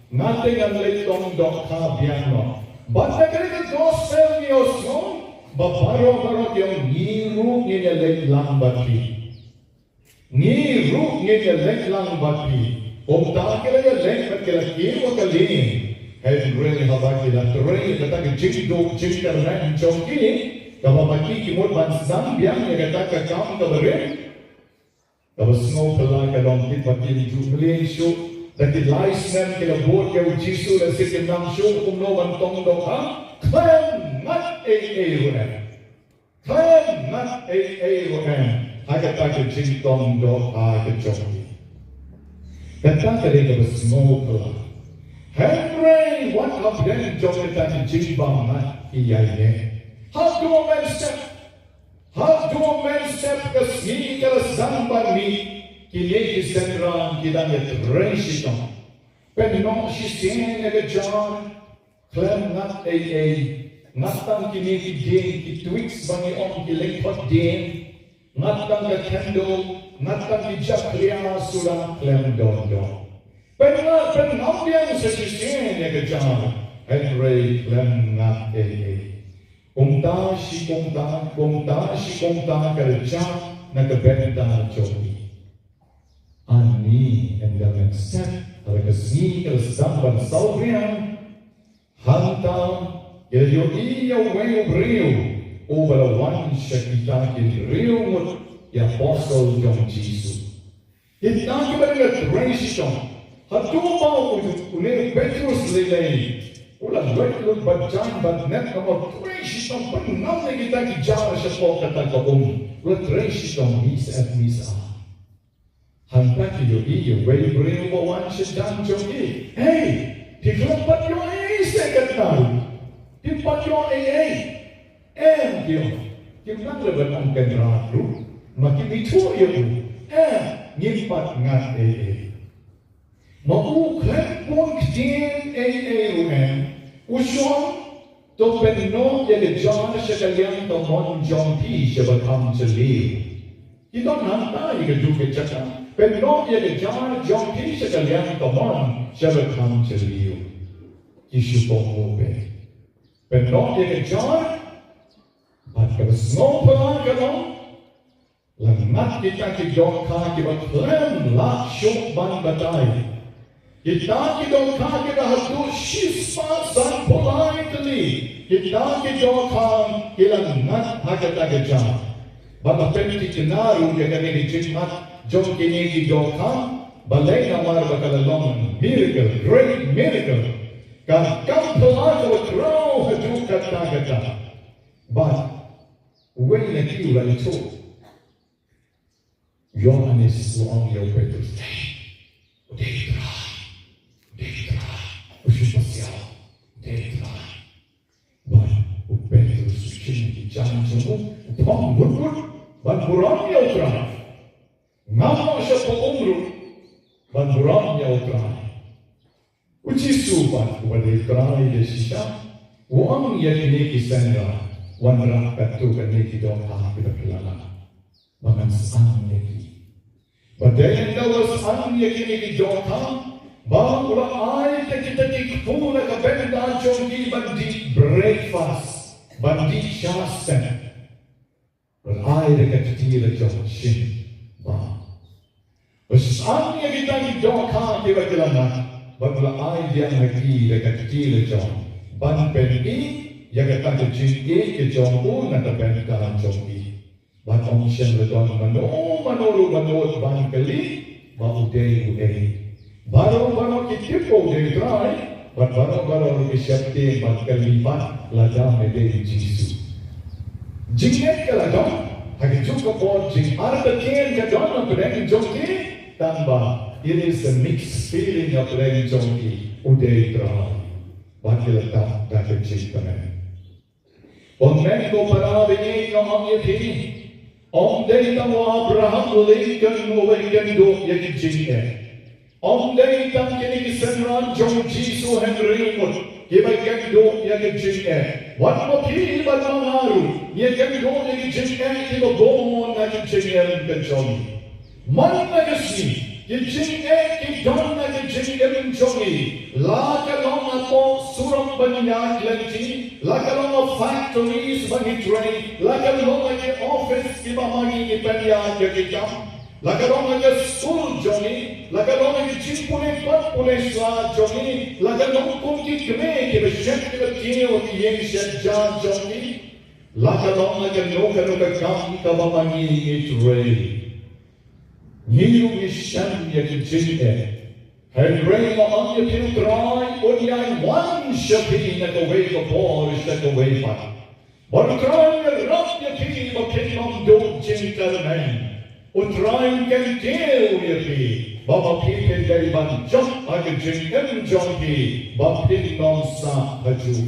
Nga te ngan leit tong dohkha biang noh. Bad na kane ka gospel ngi ïohsngew ba baroh baroh ki ong, ngi ruh ngin ïa leit lang bad phi. Ngi ruh ngin ïa leit lang bad phi. Kumta ki la ïa leit bad ki la kiew ha ka lieng. Hynrei haba ki la trei ïa kata ka jingduh jingkyrmen jong ki, kaba ma ki ki mut ban sdang biang ïa kata ka kam kaba rit, kaba sngewphylla ka long, ki pat kim ju mlien shuh. Da ki lai snem ki la bud ïa u Jisu lehse kim nang shuh kumno ban tong dohkha. Khlem ngat ei ei ruh em. Khlem ngat ei ei ruh em ha kata ka jingtong dohkha ka jong ki. Kata ka dei kaba sngewphylla. Hynrei wat hapdeng jong kata ka jingbam ngat ki ïaineh. Haduh mynstep, haduh mynstep ka sngi ka la sdang ban mih, kine ki synran ki dang ïatrei shitom. Pynnoh shisien ïa ka jar, khlem ngat ei ei. Ngat tang kine ki dieng, ki twigs ba ngi ong, ki lyngkhot dieng. Ngat tang ka candle, ngat tang ki jakhlia suda, khlem don don. Pynngat, pynngam biang sa shisien ïa ka jar, hynrei khlem ngat ei ei. Kumta shi kumta, kumta shi kumta ka la jah na ka bynta jong ki. Ani, ynda mynstep, ha la ka sngi ka la sdang ban saw biang, hangta ki la ïohi ïa uwei u briew uba la wan sha kita ki hynriew ngut ki apostol jong u Jisu. Kita kiba dang ïatrei shitom. Haduh ba u, une u Petrus lei lei u la leit lut bad jaiñ bad net, namar trei shitom, pynngam ïa kita ki jar shapoh kata ka um. U la trei shitom, miss at miss a. Hangta ki ïohi ïa uwei u briew uba wan sha jan jong ki. Hei, phi khlem pat ïoh ei ei seh katno? Phim pat ïoh ei ei? Em, ki ong. Kim nang leh ban ong Kynrad ruh, ma kim ithuh ïa u. Em, ngim pat ngat ei ei. Ma u khlem bun ktien ei ei ruh em, u shong. To pynnoh ïa ka jar sha ka liang kamon jong phi sha ba kham jylliew. Ki don hangta ïa ka juh ka jaka. Pynnoh ïa ka jar jong phi sha ka liang kamon sha ba kham jylliew. Ki shu kohnguh beit. Pynnoh ïa ka jar, bad kaba sngewphylla ka long, la ngat kita ki dohkha kiba khlem lah shuh ban batai. Kita ki dohkha kiba haduh shispah sanphew lai tylli. Kita ki dohkha ki la ngat ha kata ka jar. Ba la pynthikna ruh ïa kane ka jingmut jong kine ki dohkha, balei? Namar ba ka la long miracle, great miracle. Ka kam phylla ka la khraw haduh katta katta. Bad uwei na ki u la ïathuh. Ïoannis u ong ïa u Petrus, "U dei Trai, u dei Trai, u shu pasiaw, u dei Trai." Bad u Petrus u shim ki jaiñ jong u, u phong wut wut ban burom ïa u Trai. Ngam noh sha pha um ruh ban burom ïa u Trai. U Jisu pat uba dei Trai da shisha u ong ïa kine ki synran, "Wanrah katto katne ki dohkha kiba phi la nang, ba ngan san ïa ki." Bad dei ynda u la san ïa kine ki dohkha, ba u la ai ïa kita ki kpu na ka bynta jong ki ban dih breakfast, ban dih sha stet. Bad ai da ka kti la jong, "Shim, bam." Bad san ïa kita ki dohkha kiba ki la nang, bad la ai biang ha ki da ka kti la jong, ban pyni ïa kata ka jingïeit ka jong u na ka bynta jong ki. Bad ym shym la don mano mano ruh ba nud ban kylli ba u dei uei. Baroh baroh ki tip ba u dei Trai, bad baroh baroh ruh ki sheptieng ban kylli pat lada me dei u Jisu. Jingngeit ka la don ha kajuh ka por, jingartatien ka don hapdeng jong ki, tangba it is a mixed feeling hapdeng jong ki, u dei Trai. Bad ki la tap da ka jingkmen. Ong, ko para bangeit, nga ong ïa phi, ym dei tang u Abraham Lincoln uba kynduh ïa ki jingeh. Ym dei tang kine ki synran jong u Jisu hynriew ngut kiba kynduh ïa ki jingeh. Wat ma phi bad ma nga ruh ngi kynduh ïa ki jingeh kiba bun na ki jingeh ka jong ngi. Man la ka sngi ki jingeh ki don na ka jingim jong ngi, la ka long hapoh surok ban ïaid lynti, la ka long ha factories ba ngi trei, la ka long ha ki office kiba ma ngi ngi pynïaid ïa ki kam, la ka long ha ka skul jong ngi, la ka long ha ki jingpule kot pule sla jong ngi, la ka long kum ki kmie kiba shet kiba kiew ha ki ïing shet jar jong ngi. La ka long ha kano kano ka kam kaba ma ngi ngi trei, ngi ruh ngi shem ïa ki jingeh. Hynrei nga ong ïa phi, u Trai un ïai wan sha phi na kawei ka por sha kawei pat. Bad u Trai un ïarap ïa phi ba phin ym duh jingkyrmen. U Trai un kyntiew ïa phi ba ma phi phin dei ban jop ha ka jingim jong phi ba phin ym sah hajuh.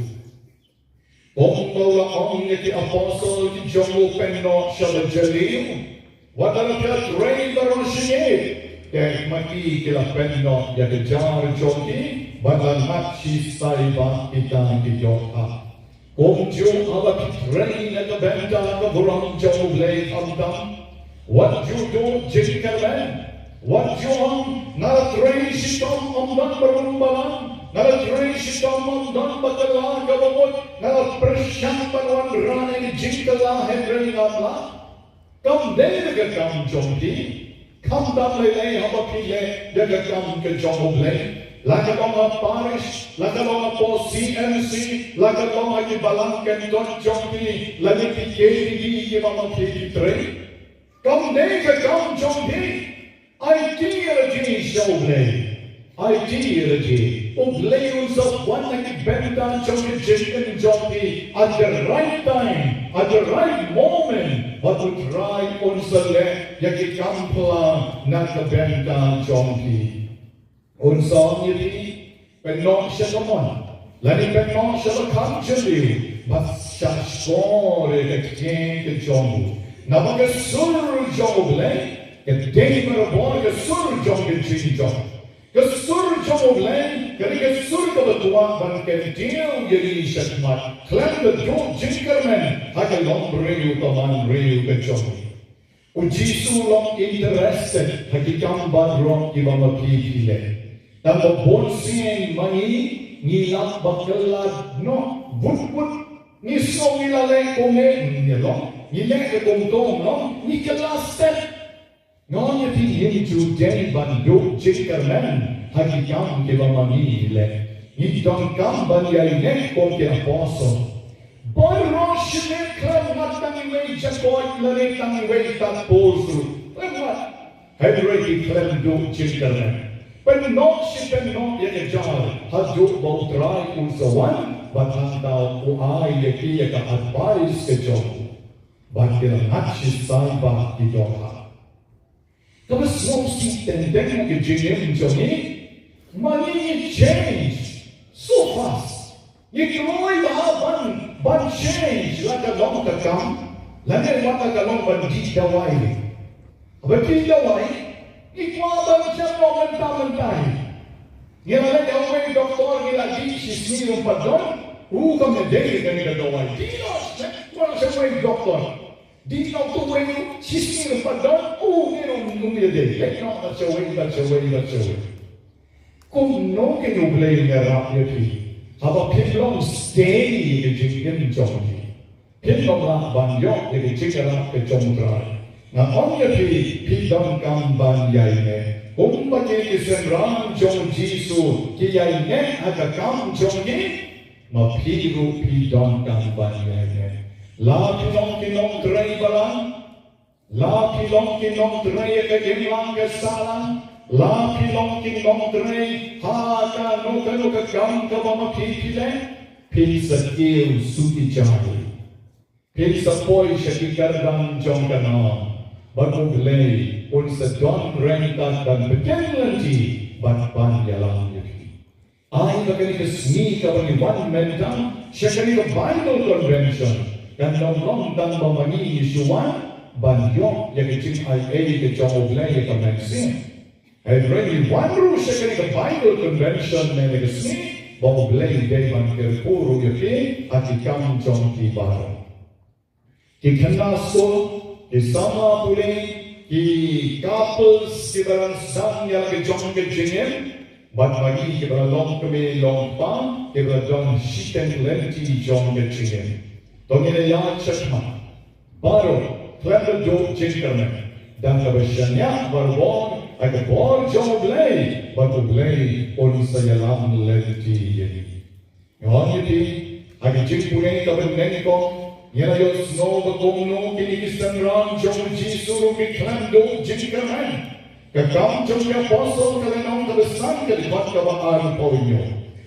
Kumba u la ong ïa ki apostol ki jong u, pynnoh sha ba jylliew. Wat la phi trei baroh shi miet. Te ma ki ki la pynnoh ïa ka jar jong ki bad la ngat shisha ïa kita ki dohkha. Kumjuh haba phi trei na ka bynta ka burom jong U Blei khamtam, wat ju duh jingkyrmen. Wat ju ong, nga la trei shitom ym don ba rung ba lang, nga la trei shitom ym don ba kylla kaba mut, nga la pyrshang ban wanrah ïa ki jingkylla hynrei ngam lah. Kam dei da ka kam jong phi. Khamtam lei lei haba phi leh da ka kam ka jong U Blei, la ka long ha parish, la ka long hapoh C M C, la ka long ha ki balang kyntoit jong phi, lane ki K T V kiba ma phi ki trei. Kam dei ka kam jong phi. Aiti ïa lade sha U Blei. Aiti ïa lade. U Blei un sa wan na ki bynta jong ka jingim jong phi at the right time, at the right moment. Bad U Trai un sa leh ïa ki kam phylla na ka bynta jong phi. Un sa ong ïa phi, pynnoh sha ka mon, lane pynnoh sha ba kham jylliew, bad shahshkor ïa ka ktien ka jong u. Naba ka sur jong U Blei ka dei barabor ka sur jong ka jingjop. Ka sur jong U Blei ka dei ka sur kaba kwah ban kyntiew ïa ngi shakhmat khlem da duh jingkyrmen ha ka longbriew ka manbriew ka jong ngi. U Jisu u long interested ha ki kam baroh kiba ma phi phi leh. Tangba bunsien ma ngi ngi lap ba kylla noh, wut wut ngi sngew ngi la leh kumne, ngi long, ngi leh kumto, ngi long, ngi kylla stet. Nga ong ïa phi, ngim ju dei ban duh jingkyrmen ha ki kam kiba ma ngi ngi leh. Ngi donkam ban ïai leh kum ki apostol. Baroh shi miet Khlem wat tang iwei i jaka lane tang iwei i tat pos ruh. Khlem wat. Hynrei ki khlem duh jingkyrmen. Pynnoh shi pynnoh ïa ka jar haduh ba U Trai un sa wan, bad hangta u ai ïa ki ïa ka advice ka jong u. Bad ki la ngat shi saiba ki dohkha. Kaba sngewsih teng teng ka jingim jong ngi, ma ngi ngi change so fast. Ngi kloi bha ban, ban change, la ka long ka kam, lane wat la ka long ban dih dawai. Ban dih dawai, ngi kwah ban jem noh mynta mynta hi. Ngi la leit ha uwei u doktor, ngi la dih shisngi ruh pat don, u kam ïadei kane ka dawai. Dih noh, leit kwah sha uwei u doktor. Dih noh uwei ruh, shisngi ruh pat don, u ngi ruh ngim ïadei. Leit noh bad sha uwei, bad sha uwei, bad sha uwei. Kumno keiñ U Blei un ïarap ïa phi haba phim long steady ïa ka jingim jong phi? Phim long lah ban ïoh ïa ka jingïarap ka jong U Trai. Nga ong ïa phi, phi donkam ban ïaineh. Kumba ki, ki synran jong U Jisu ki ïaineh ha ka kam jong ki, ma phi ruh phi donkam ban ïaineh. La phi long ki nongtrei balang, la phi long ki nongtrei ha ka imlang ka sahlang, la phi long ki nongtrei ha kano kano ka kam kaba ma phi phi leh, phin sa kiew suki jai. Phin sa poi sha ki kyrdan jong ka nam, bad U Blei un sa don ryngkat ban pynlong lynti bad ban ïalam ïa phi. Ai ba kane ka sngi kaba ngi wan mynta sha kane ka Bible Convention kan long tang ba ma ngi ngi shu wan ban ïoh ïa ka jingai ei ka jong U Blei ïa ka mynsiem. Hynrei ngi wan ruh sha kane ka Bible Convention mynne ka sngi ba U Blei u dei ban kyrkhu ruh ïa phi ha ki kam jong phi baroh. Ki khynnah skul, ki samla pule, ki couples kiba dang sdang ïa la ka jong ka jingim, bad ma ngi kiba la long kmie long kpa kiba la don shiteng lynti jong ka jingim. To ngin ïa ïaid shakhmat baroh khlem da duh jingkyrmen, da kaba shaniah barabor ha ka bor jong U Blei, bad U Blei un sa ïalam lynti ïa ngi. Nga ong ïa phi, ha ka jingpule kaba nyngkong, ngi la ïohsngew ba kumno kine ki synran jong U Jisu ruh ki khlem duh jingkyrmen. Ka Kam jong ki Apostol ka lynnong kaba san ka dkhot kaba arphew hynñiew.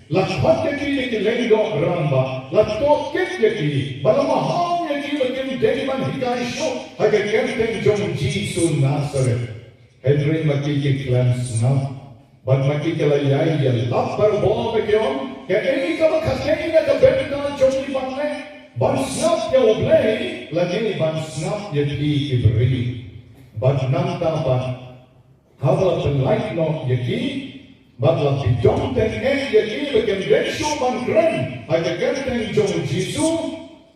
La khot ïa ki da ki lyngdoh rangbah, la tuh kit ïa ki, bad la maham ïa ki ba kim dei ban hikai shuh ha ka kyrteng jong U Jisu Nasareth. Hynrei ma ki ki khlem sngap. Bad ma ki ki la ïai ïalap barabor bad ki ong, kaei kaba khatei na ka bynta jong ngi ban leh, ban sngap ïa U Blei lane ban sngap ïa phi ki briew? Bad nangta pat, haba la pynlait noh ïa ki bad la pynjop teng eh ïa ki ba kim dei shuh ban kren ha ka kyrteng jong U Jisu,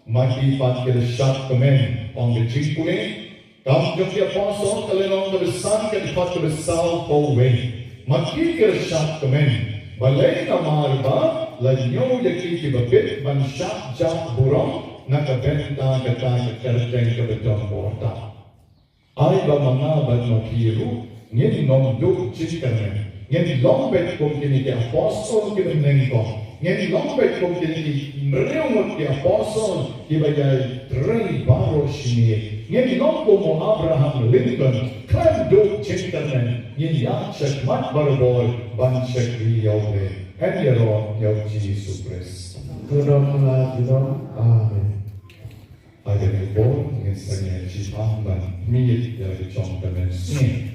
ma ki pat ki la shad kmen. Ong ka jingpule Kam jong ki Apostol ka lynnong kaba san ka dkhot kaba sawphew wei. Ma ki ki la shad kmen, balei? Namar ba la ñiew ïa ki kiba bit ban shah jah burom na ka bynta kata ka kyrteng kaba don bor tam. Ai ba ma nga bad ma phi ruh ngin nym duh jingkyrmen, ngin long beit kum kine ki apostol kiba nyngkong, ngin long beit kum kine ki hynriew ngut ki apostol kiba ïai trei baroh shi miet, ngin long kum u Abraham Lincoln, khlem duh jingkyrmen, ngin ïaid shakhmat barabor ban shakri ïa U Blei. Yn ïaroh ïa U Jisu Khrist. Khublei, khublei. Amen. Ha kane ka por ngin sa ïaid shiphang ban miet ïa ka jong ka mynsiem.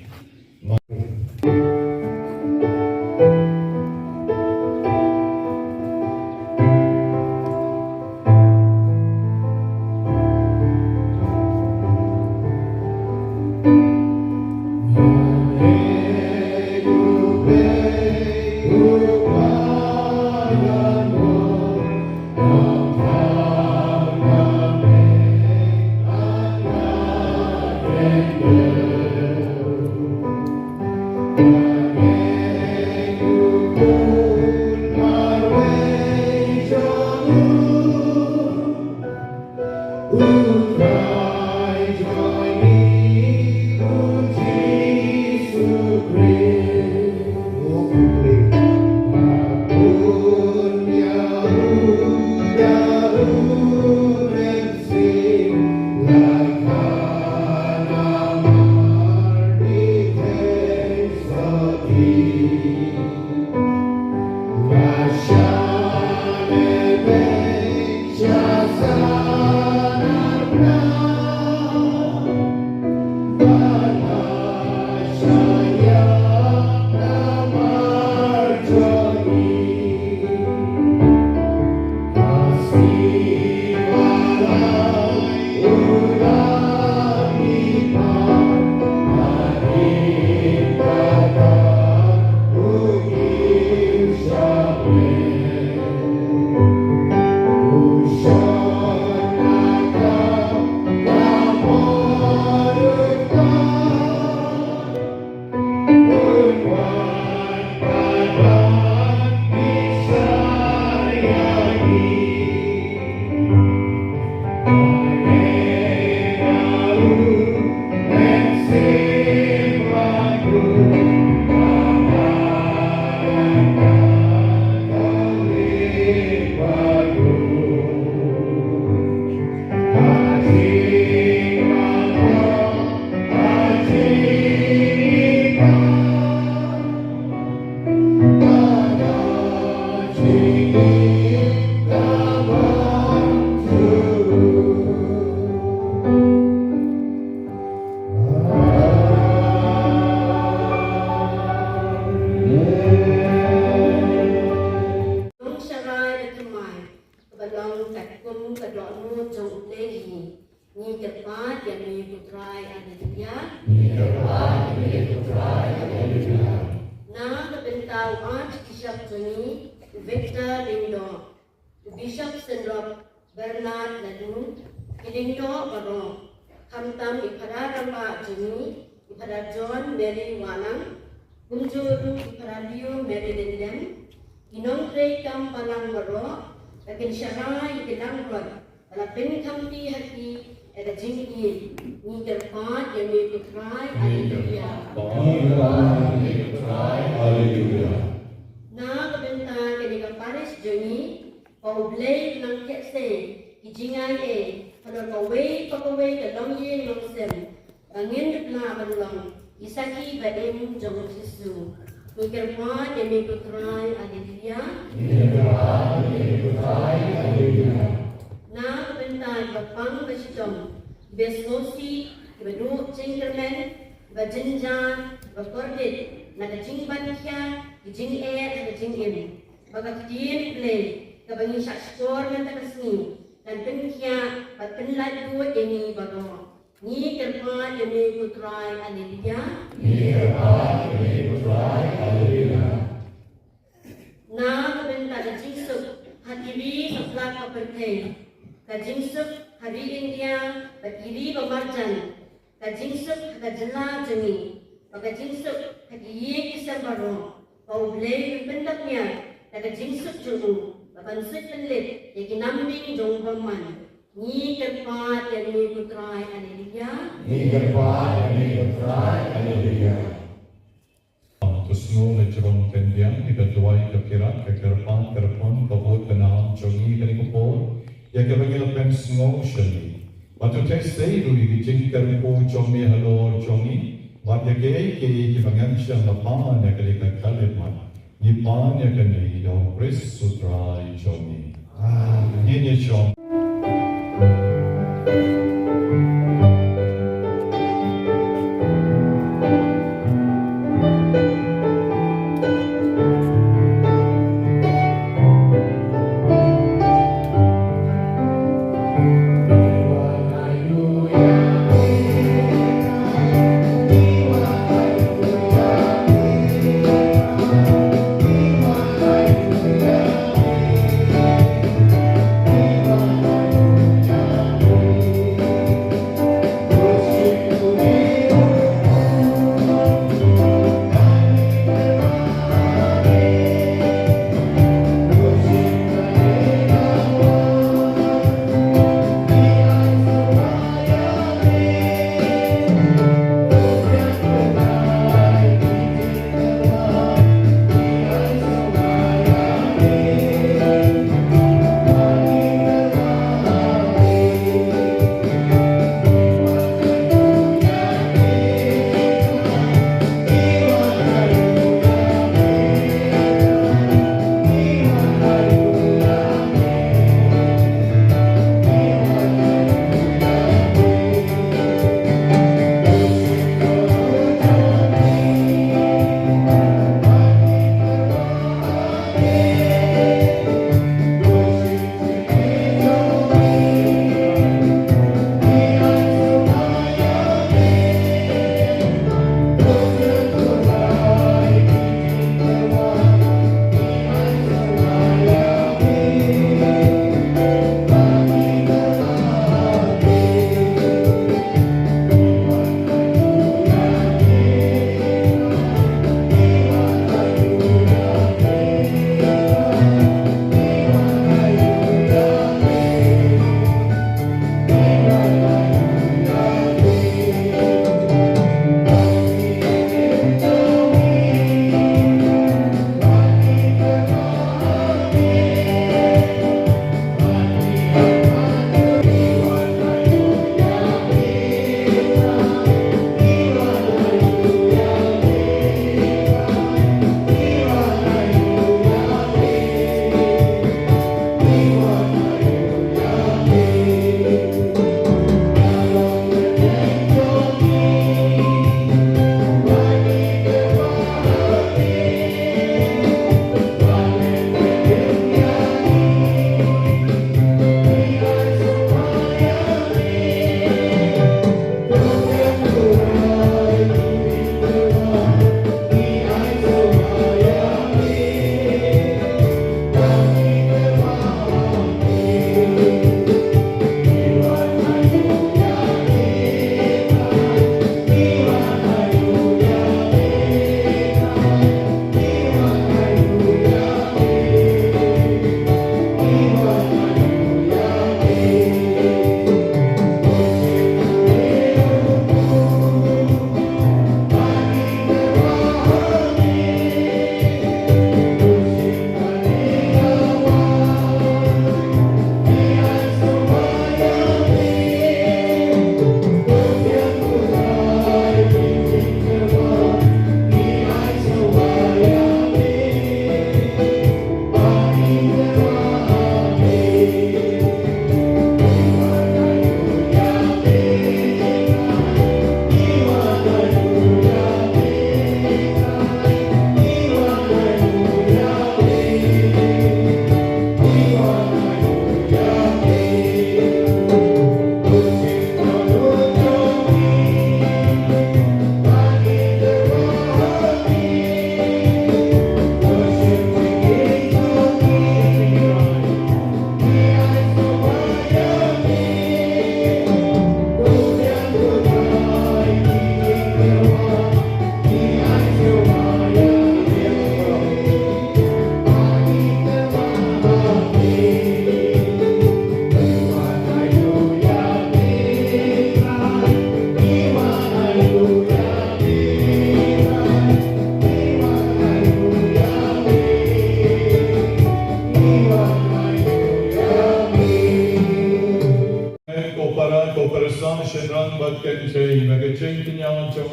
Victor Lyngdoh, u Bishop Synrop Bernard Laddu, ki lyngdoh baroh, khamtam i Phadar rangbah jong ngi, i Phadar John Mary Wahlang, kumjuh ruh i Phadar Leo Mary Lyngdoh, i nongtrei kam balang baroh, ba kin shah rai ïa ki langbrot, ba la pynkhamti ha ki ïa ka jingïeit. Ngi kyrpad ïa me ko Trai. Haleluya. Ngi kyrpad ïa me ko Trai. Haleluya. Na ka bynta kane ka parish jong ngi, ba U Blei un nang khein sa ki jingai ei halor kawei pa kawei ka longïing longsem, ba ngin ïa lah ban long ki sakhi ba im jong U Jisu. Ngi kyrpad ïa me ko Trai. Haleluya. Ngi kyrpad ïa me ko Trai. Haleluya. Na ka bynta kiba pang ba shitom, kiba sngewsih, kiba duh jingkyrmen, kiba jynjar, kiba kordit na ka jingban khia, ki jingeh, ka jingim, ba ka ktien U Blei kaba ngi shah shkor mynta ka sngi kan pynkhiah bad pynlait buit ïa ngi baroh. Ngi kyrpad ïa me ko Trai. Haleluya. Ngi kyrpad ïa me ko Trai. Haleluya. Na ka bynta ka jingsuk ha ki ri ha pyrthei, ka jingsuk ha ri India bad ki ri ba marjan, ka jingsuk ha ka jylla jong ngi, bad ka jingsuk ha ki ïing ki sem baroh, ba U Blei un pyndap ïa ka jingsuk jong u, ba ban suid pynlip ïa ki namding jong u bymman. Ngi kyrpad ïa me ko Trai. Haleluya. Ngi kyrpad ïa me ko Trai. Haleluya. To sngew la jrong khyndiat ïa ka duwai, ka pyrkhat, ka kyrpad, ka kyrpon, ka bud, ka nam jong ngi kane ka por, ïa kaba ngi la pynsngew shane. Bad to theh sei ruh ïa ki jingkyrkhu jong me halor jong ngi, bad ïa kiei kiei kiba ngan shym la pan ïa kane ka khyllipmat. Ngi pan ïa kane ïa U Khrist U Trai jong ngi. Amen. Ngin ïa shong.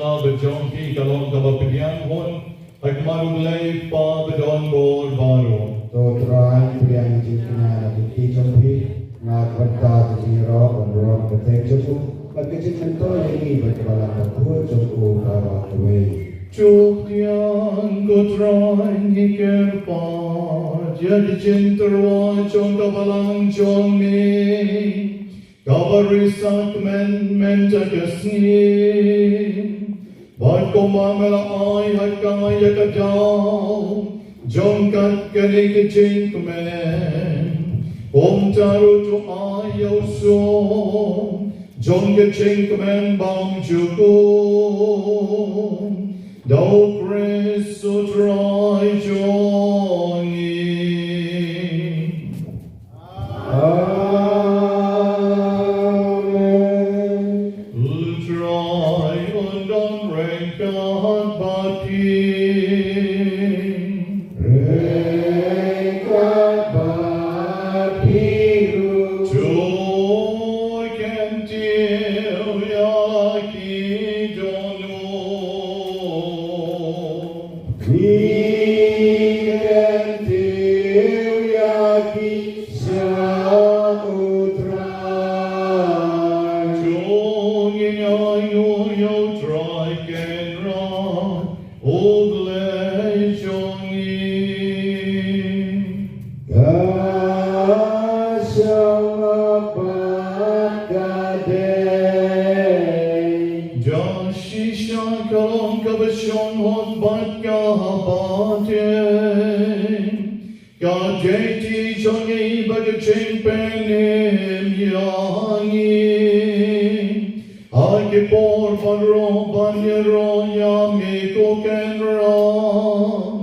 Ba jong phi ka long kaba pdiang hun ha khmat U Blei Kpa ba don bor baroh. To Trai, pdiang ïa ka jingkñia na ka kti jong phi, na ka bynta ka jingïaroh bad burom kyrteng jong u, bad ka jingmyntoi ïa ngi bad ka balang bakhuid jong u baroh kawei. To pdiang, ko Trai, ngi kyrpad ïa ka jingtyrwa jong ka balang jong me, kaba riewkmen mynta ka sngi. Bad kumba me la ai ha ka ïa ka daw jong ka kane ka jingkmen, kumta ruh to ai ïa u suk jong ka jingkmen bymjukut. Da U Khrist U Trai jong ngi. Amen. U Trai un don ryngkat bad phi. Ryngkat bad phi ruh. To kyntiew ïa la ki dohnud. Ngi kyntiew ïa ki sha U Trai. To ngin ïa nguh ïa U Trai Kynrad, U Blei jong ngi. Ka sngewbha ka dei. Da shisha ka long kaba shong hok bad kaba teng, ka dei ti jong ngi bad ka jingpynim ïa ngi ha ki por baroh ban ïaroh ïa me, ko Kynrad.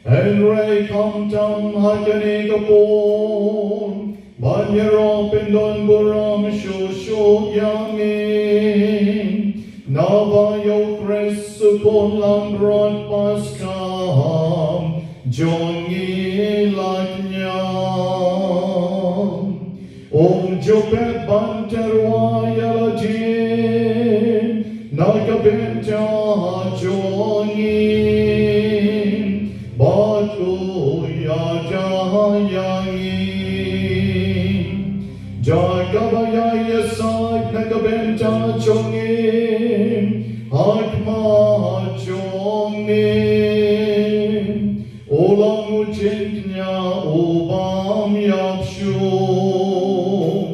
Hynrei khamtam ha kane ka por ban ïaroh pyndonburom shuh shuh ïa me, naba ïa U Khrist U Khun langbrot Paskha jong ngi la kñia. Um ju phet ban tyrwa ïa lade na ka bynta jong ngi, bad u ïada ïa ngi. Da kaba ïai ïasaid na ka bynta jong ngi ha khmat jong me, u long u jingkñia u bym ïap shuh,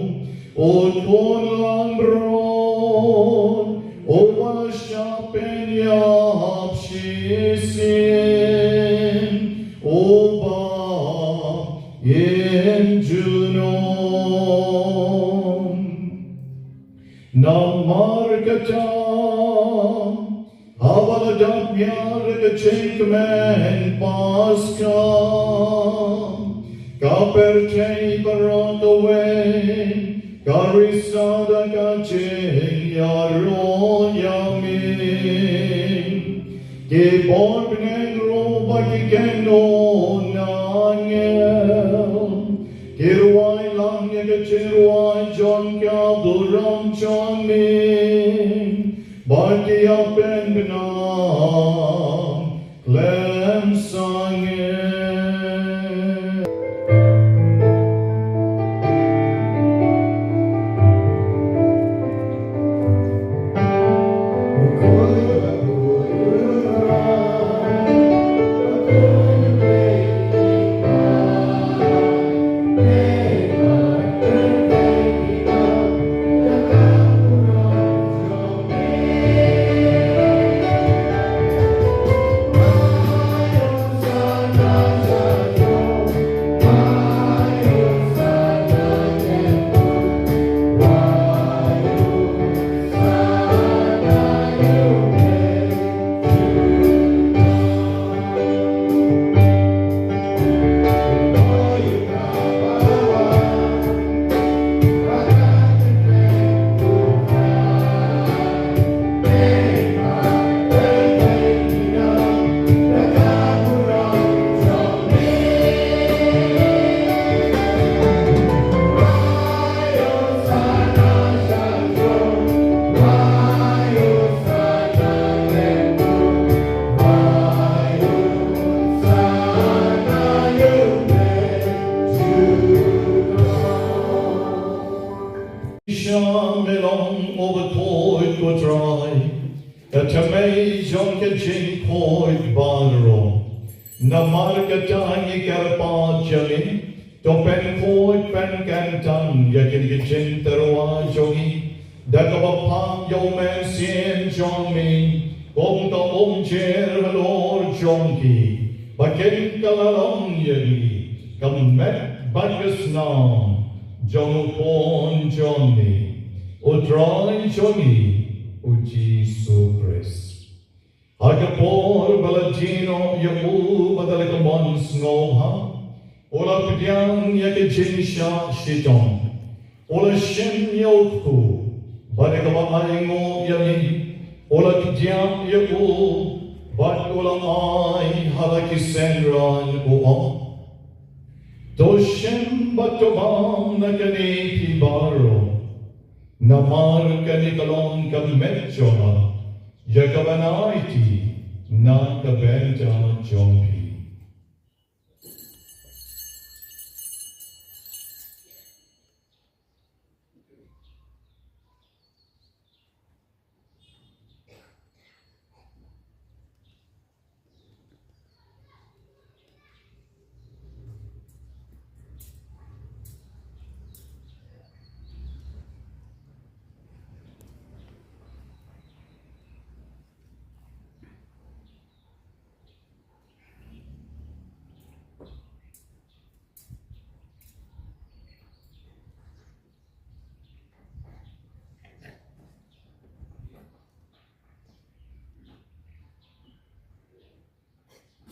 U Khun langbrot uba la shah pynïap shisien, uba ngin junom. Namar kata, haba la dap miar ka jingkmen Paskha, ka pyrthei baroh kawei ka risa da ka jingïaroh ïa me. Ki bor bneng ruh bad ki kynhun angel ki rwai lang ïa ka jingrwai jong ka burom jong me, bad ki ïa pynbna khlem sangeh. Namar kata ngi kyrpad ïa me, to pynkhuid pynkyntang ïa kine ki jingtyrwa jong ngi da kaba phah ïa u Mynsiem jong me kum ka umjer halor jong ki, ba kin kylla long ïa ngi ka met bad ka snam jong u Khun jong me, u Trai jong ngi, u Jisu Khrist. Ha ka por ba la die noh ïa u bad da la ka mon sngewbha, u la pdiang ïa ka jingshah shitom, u la shim ïa u kpu, bad da kaba ainguh ïa ngi, u la kdiah ïa u, bad u la ai ha la ki synran, u ong: To shim bad to bam na kane phi baroh, namar kane ka long ka met jong nga, ïa kaba ngan aiti na ka bynta jong phi.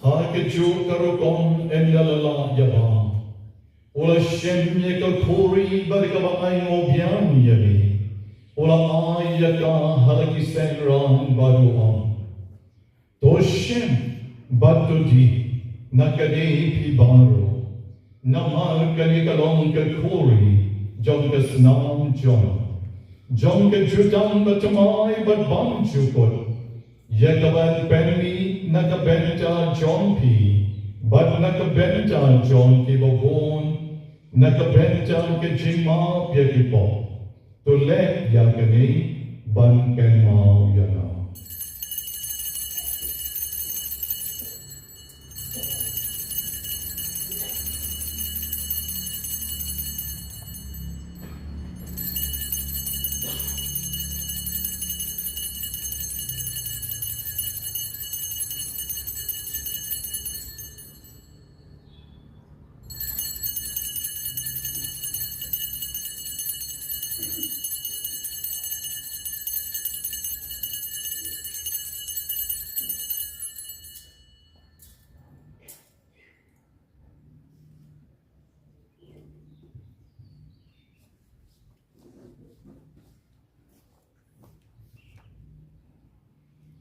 Ha kajuh ka rukom ynda la lah ïa bam, u la shim ïa ka khuri bad da kaba ainguh biang ïa ngi, u la ai ïa ka ha la ki synran bad u ong: To shim bad to die na kane phi baroh, namar kane ka long ka khuri jong ka snam jong nga, jong ka jutang bathymmai bad bymjukut, ïa kaban pynmih na ka bynta jong phi bad na ka bynta jong kiba bun, na ka bynta ka jingmap ïa ki pop. To leh ïa kane ban kynmaw ïa nga.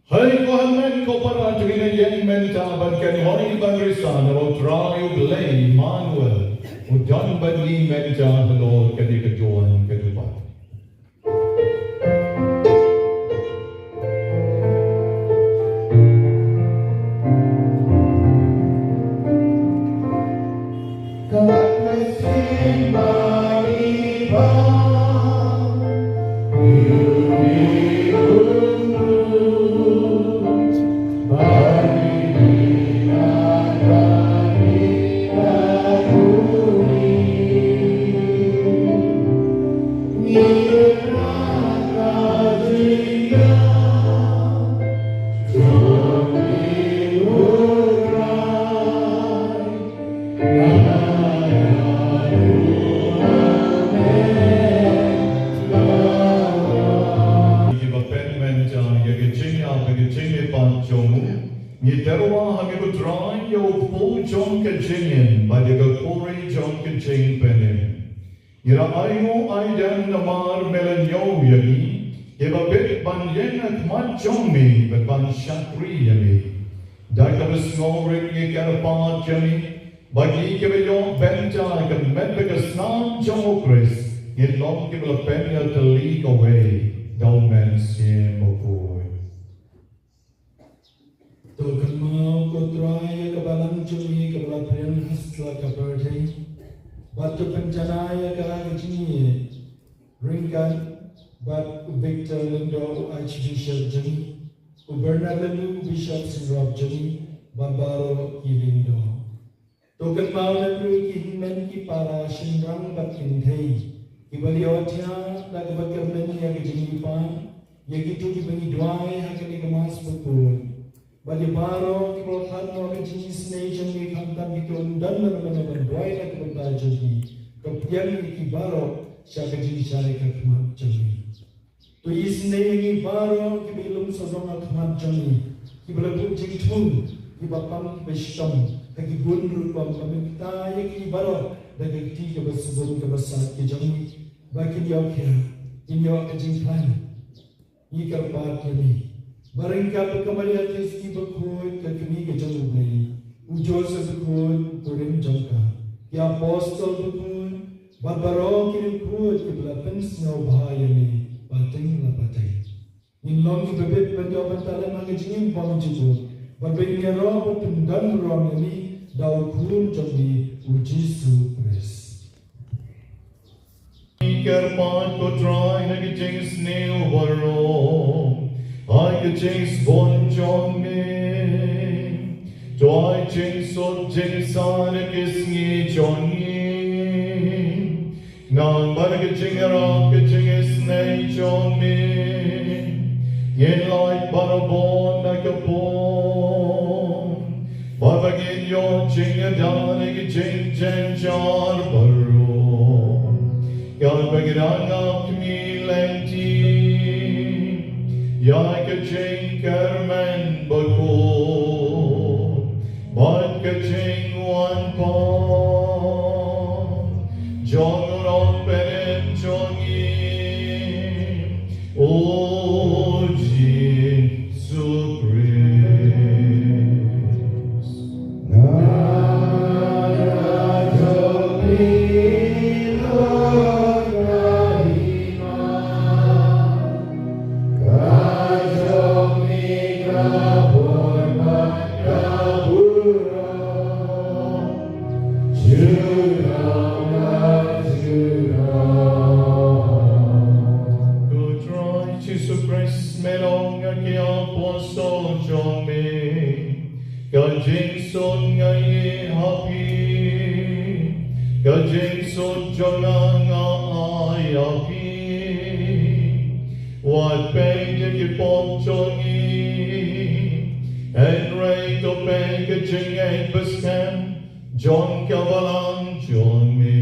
Hei ko hynmen ko para, to ngin ïeng mynta ban kynhoi ban risa na U Trai U Blei Immanuel, u don bad ngi mynta halor kane ka duwan ka duwan. Kiba pynmih mynta ïa ka jingïap bad ka jingmihpat jong u, ngi tyrwa ha me ko Trai ïa u kpu jong ka jingim bad ïa ka khuri jong ka jingpynim. Ngi la ainguh aidem namar me la ñiew ïa ngi, kiba bit ban ïeng ha khmat jong me bad ban shakri ïa me. Da kaba sngewrit ngi kyrpad ïa me, ba ngi kiba ïoh bynta ka met bad ka snam jong U Khrist, ngin long kiba la pynïatylli kawei da U Mynsiem Bakhuid. To kynmaw ko Trai ïa ka balang jong me kaba la pdiang ha satlak ka pyrthei, bad to pynjanai ïa ka ha ka jingïeit ryngkat bad u Victor Lyngdoh, u Archbishop jong ngi, u Bernard Lyngdoh, u Bishop Synrop jong ngi, bad baroh ki lyngdoh. To kynmaw naduh ki hynmen ki para shynrang bad kynthei kiba la ïohthiah da kaba kyrmen ïa ka jingïapan, ïa kito kiba ngi duwai ha kane ka Mass bakhuid. Bad ïa baroh kiba la khlad noh ka jingisynei jong ngi khamtam kito kiba ym don lem ban duwai na ka bynta jong ngi, to pdiang ïa ki baroh sha ka jingjia ha khmat jong ngi. To isynei ïa ngi baroh kiba i lum sawdong ha khmat jong ngi, kiba la buh jingthung, kiba pang kiba shitom ha ki bun rukom, ba men kta ïa ki baroh da ka kti kaba sbun kaba sait ka jong ngi, ba kin ïoh khiah, kin ïoh ka jingpang. Ngi kyrpad ïa me. Ba ryngkat bad ka Maria Theisotti bakhuid, ka kmie ka jong U Blei, u Joseph bakhuid, u kurim jong ka, ki apostol bakhuid, bad baroh ki riewkhuid kiba la pynsngewbha ïa me pateng la pateng. Ngin long kiba bit ban ïoh ban talem ha ka jingim bymjukut, bad ba ngin ïaroh bad pyndon burom ïa me da u Khun jong me, u Jisu Khrist. Kyrpad ko Trai na ka jingsniew baroh, ha ka jingsbun jong me, to ai jingsuk jingsaiñ na ki sngi jong ngi. Namar ka jingïarap ka jingisynei jong me, ngin lait baroh bun na ka pung, bad ba ngin ïoh jingïada na ka jingjynjar baroh, katba ngi dang ap khmih lynti ïa ka jingkyrmen bakhuid bad ka jingwan pat jong u Nongpynim jong ngi, u Jisu Khrist. Ko Trai Jisu Khrist, me la ong ha ki apostol jong me, ka jingsuk nga ai ha phi, ka jingsuk jong nga nga ai ha phi. Wat peit ïa ki pop jong ngi, hynrei to peit ka jingngeit ba skhem jong ka balang jong me.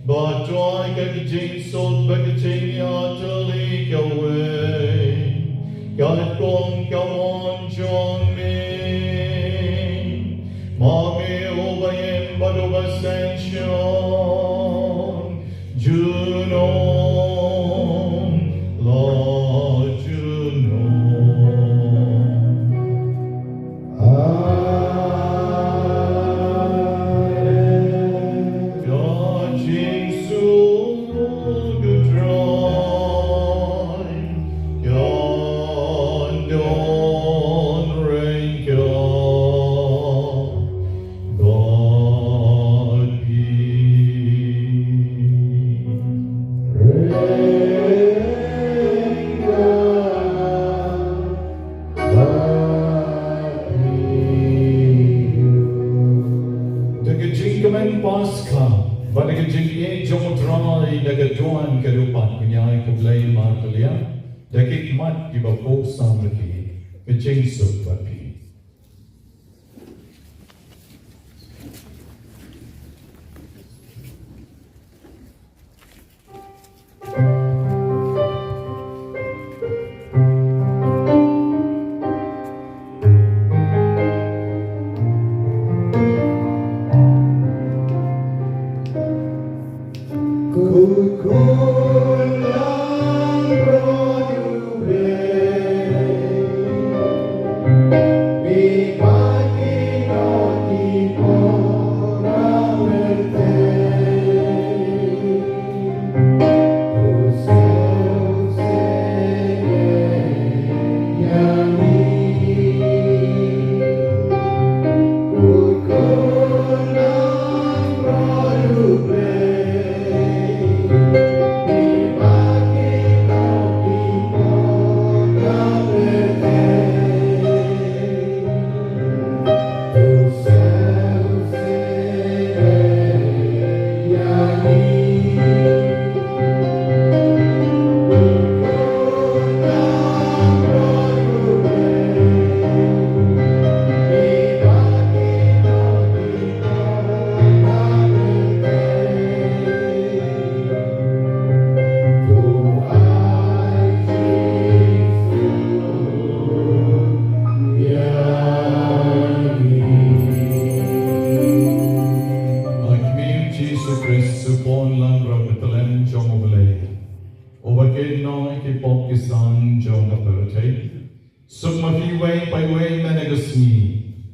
Bad to ai ka jingsuk bad ka jingïatylli kawei, katkum ka mon jong me. Ma me uba im bad uba synshar junom la junom. Amen. Ka jingsuk U Trai kan don ryngkat bad phi. Da ka jingkmen Paskha bad da ka jingïeit jong U Trai na ka duwan ka dewpat, ngin ïa ai khublei markylliang da ki khmat kiba phuh sam ïa phi. Ka jingsuk bad phi. Sngi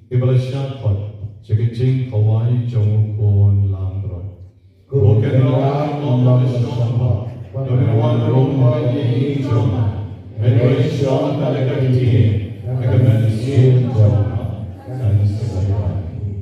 kiba la shah khot sha ka jingkhawai jong u Khun langbrot. Ko Kynrad, ym long ka shong ba, ba me wan rung bad ïa ngi jong nga. Hynrei shong ha ka ktien, ha ka mynsiem jong nga kan sa ïa ngi.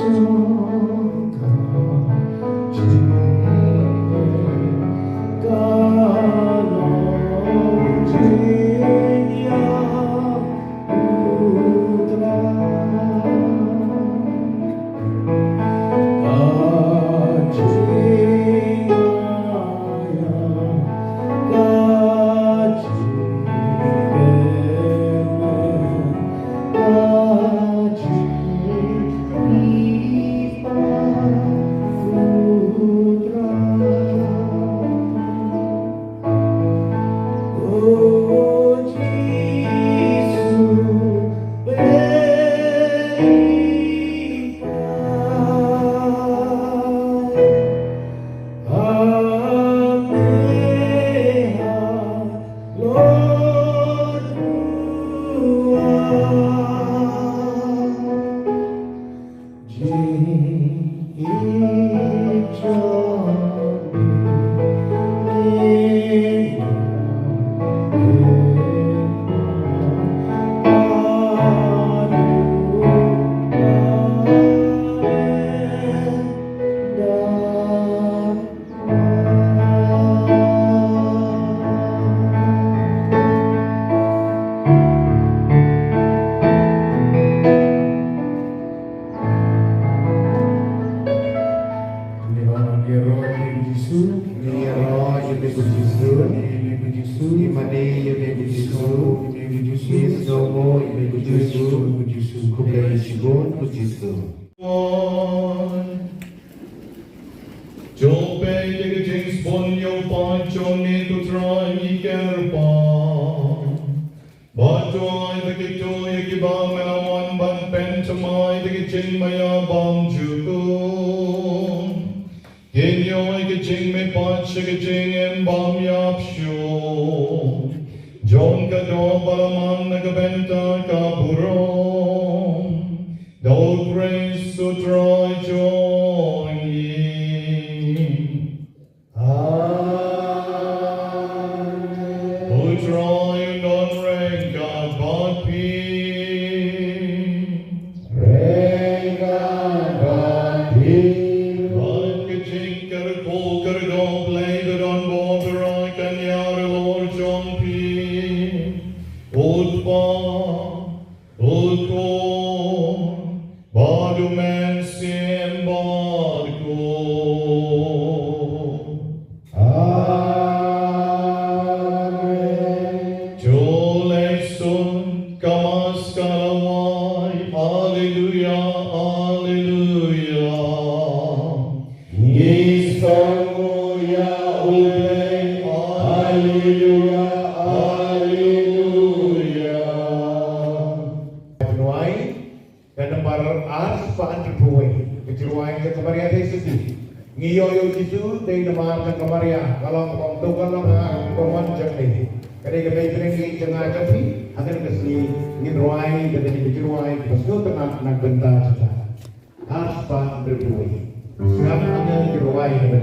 Ngi ïaroh ïa u Jisu. Ngi ïaroh ïa u Jisu. Ngi mane ïa u Jisu. Ngi sngewbha ïa u Jisu. Khublei shibun u Jisu. Jop ïa ka jingsbun ïa u paid jong me, ko Trai, ngi kyrpad. Bad to ai da kito ïa kiba me la wan ban pynthymmai da ka jingmaïa bymjukut. Kin ïoh ïa ka jingmihpat sha ka jingim bym ïap shuh jong ka doh ba la man na ka bynta ka burom da u Khrist u Trai jong ngi. Amen. U Trai un don ryngkat bad phi. Ryngkat bad phi. Bad ka jingkyrkhu kyrdoh Blei ba don bad ba kan ïaroh halor jong phi. U Kpa, u Khun bad u Mynsiem Bakhuid. Amen. To leit suk kamar sha ka lawei. Alleluia, alleluia. Ngi sngewnguh ïa U Blei. Alleluia, alleluia. Ka nambar ar spah hynriewphew wei, ka jingrwai jong ka Maria Theisotti. Ngi ïoh ïa u Jisu dei namar jong ka Maria, ka long kaba ong to ka long ka mon jong me. Ka dei ka Mei Pdeng jong nga jong phi. Hangne ka sngi ngin rwai kane ka jingrwai kaba sngewtynnat na ka bynta jong ka. Ar spah hynriewphew wei. Sngap hangne ka jingrwai kaba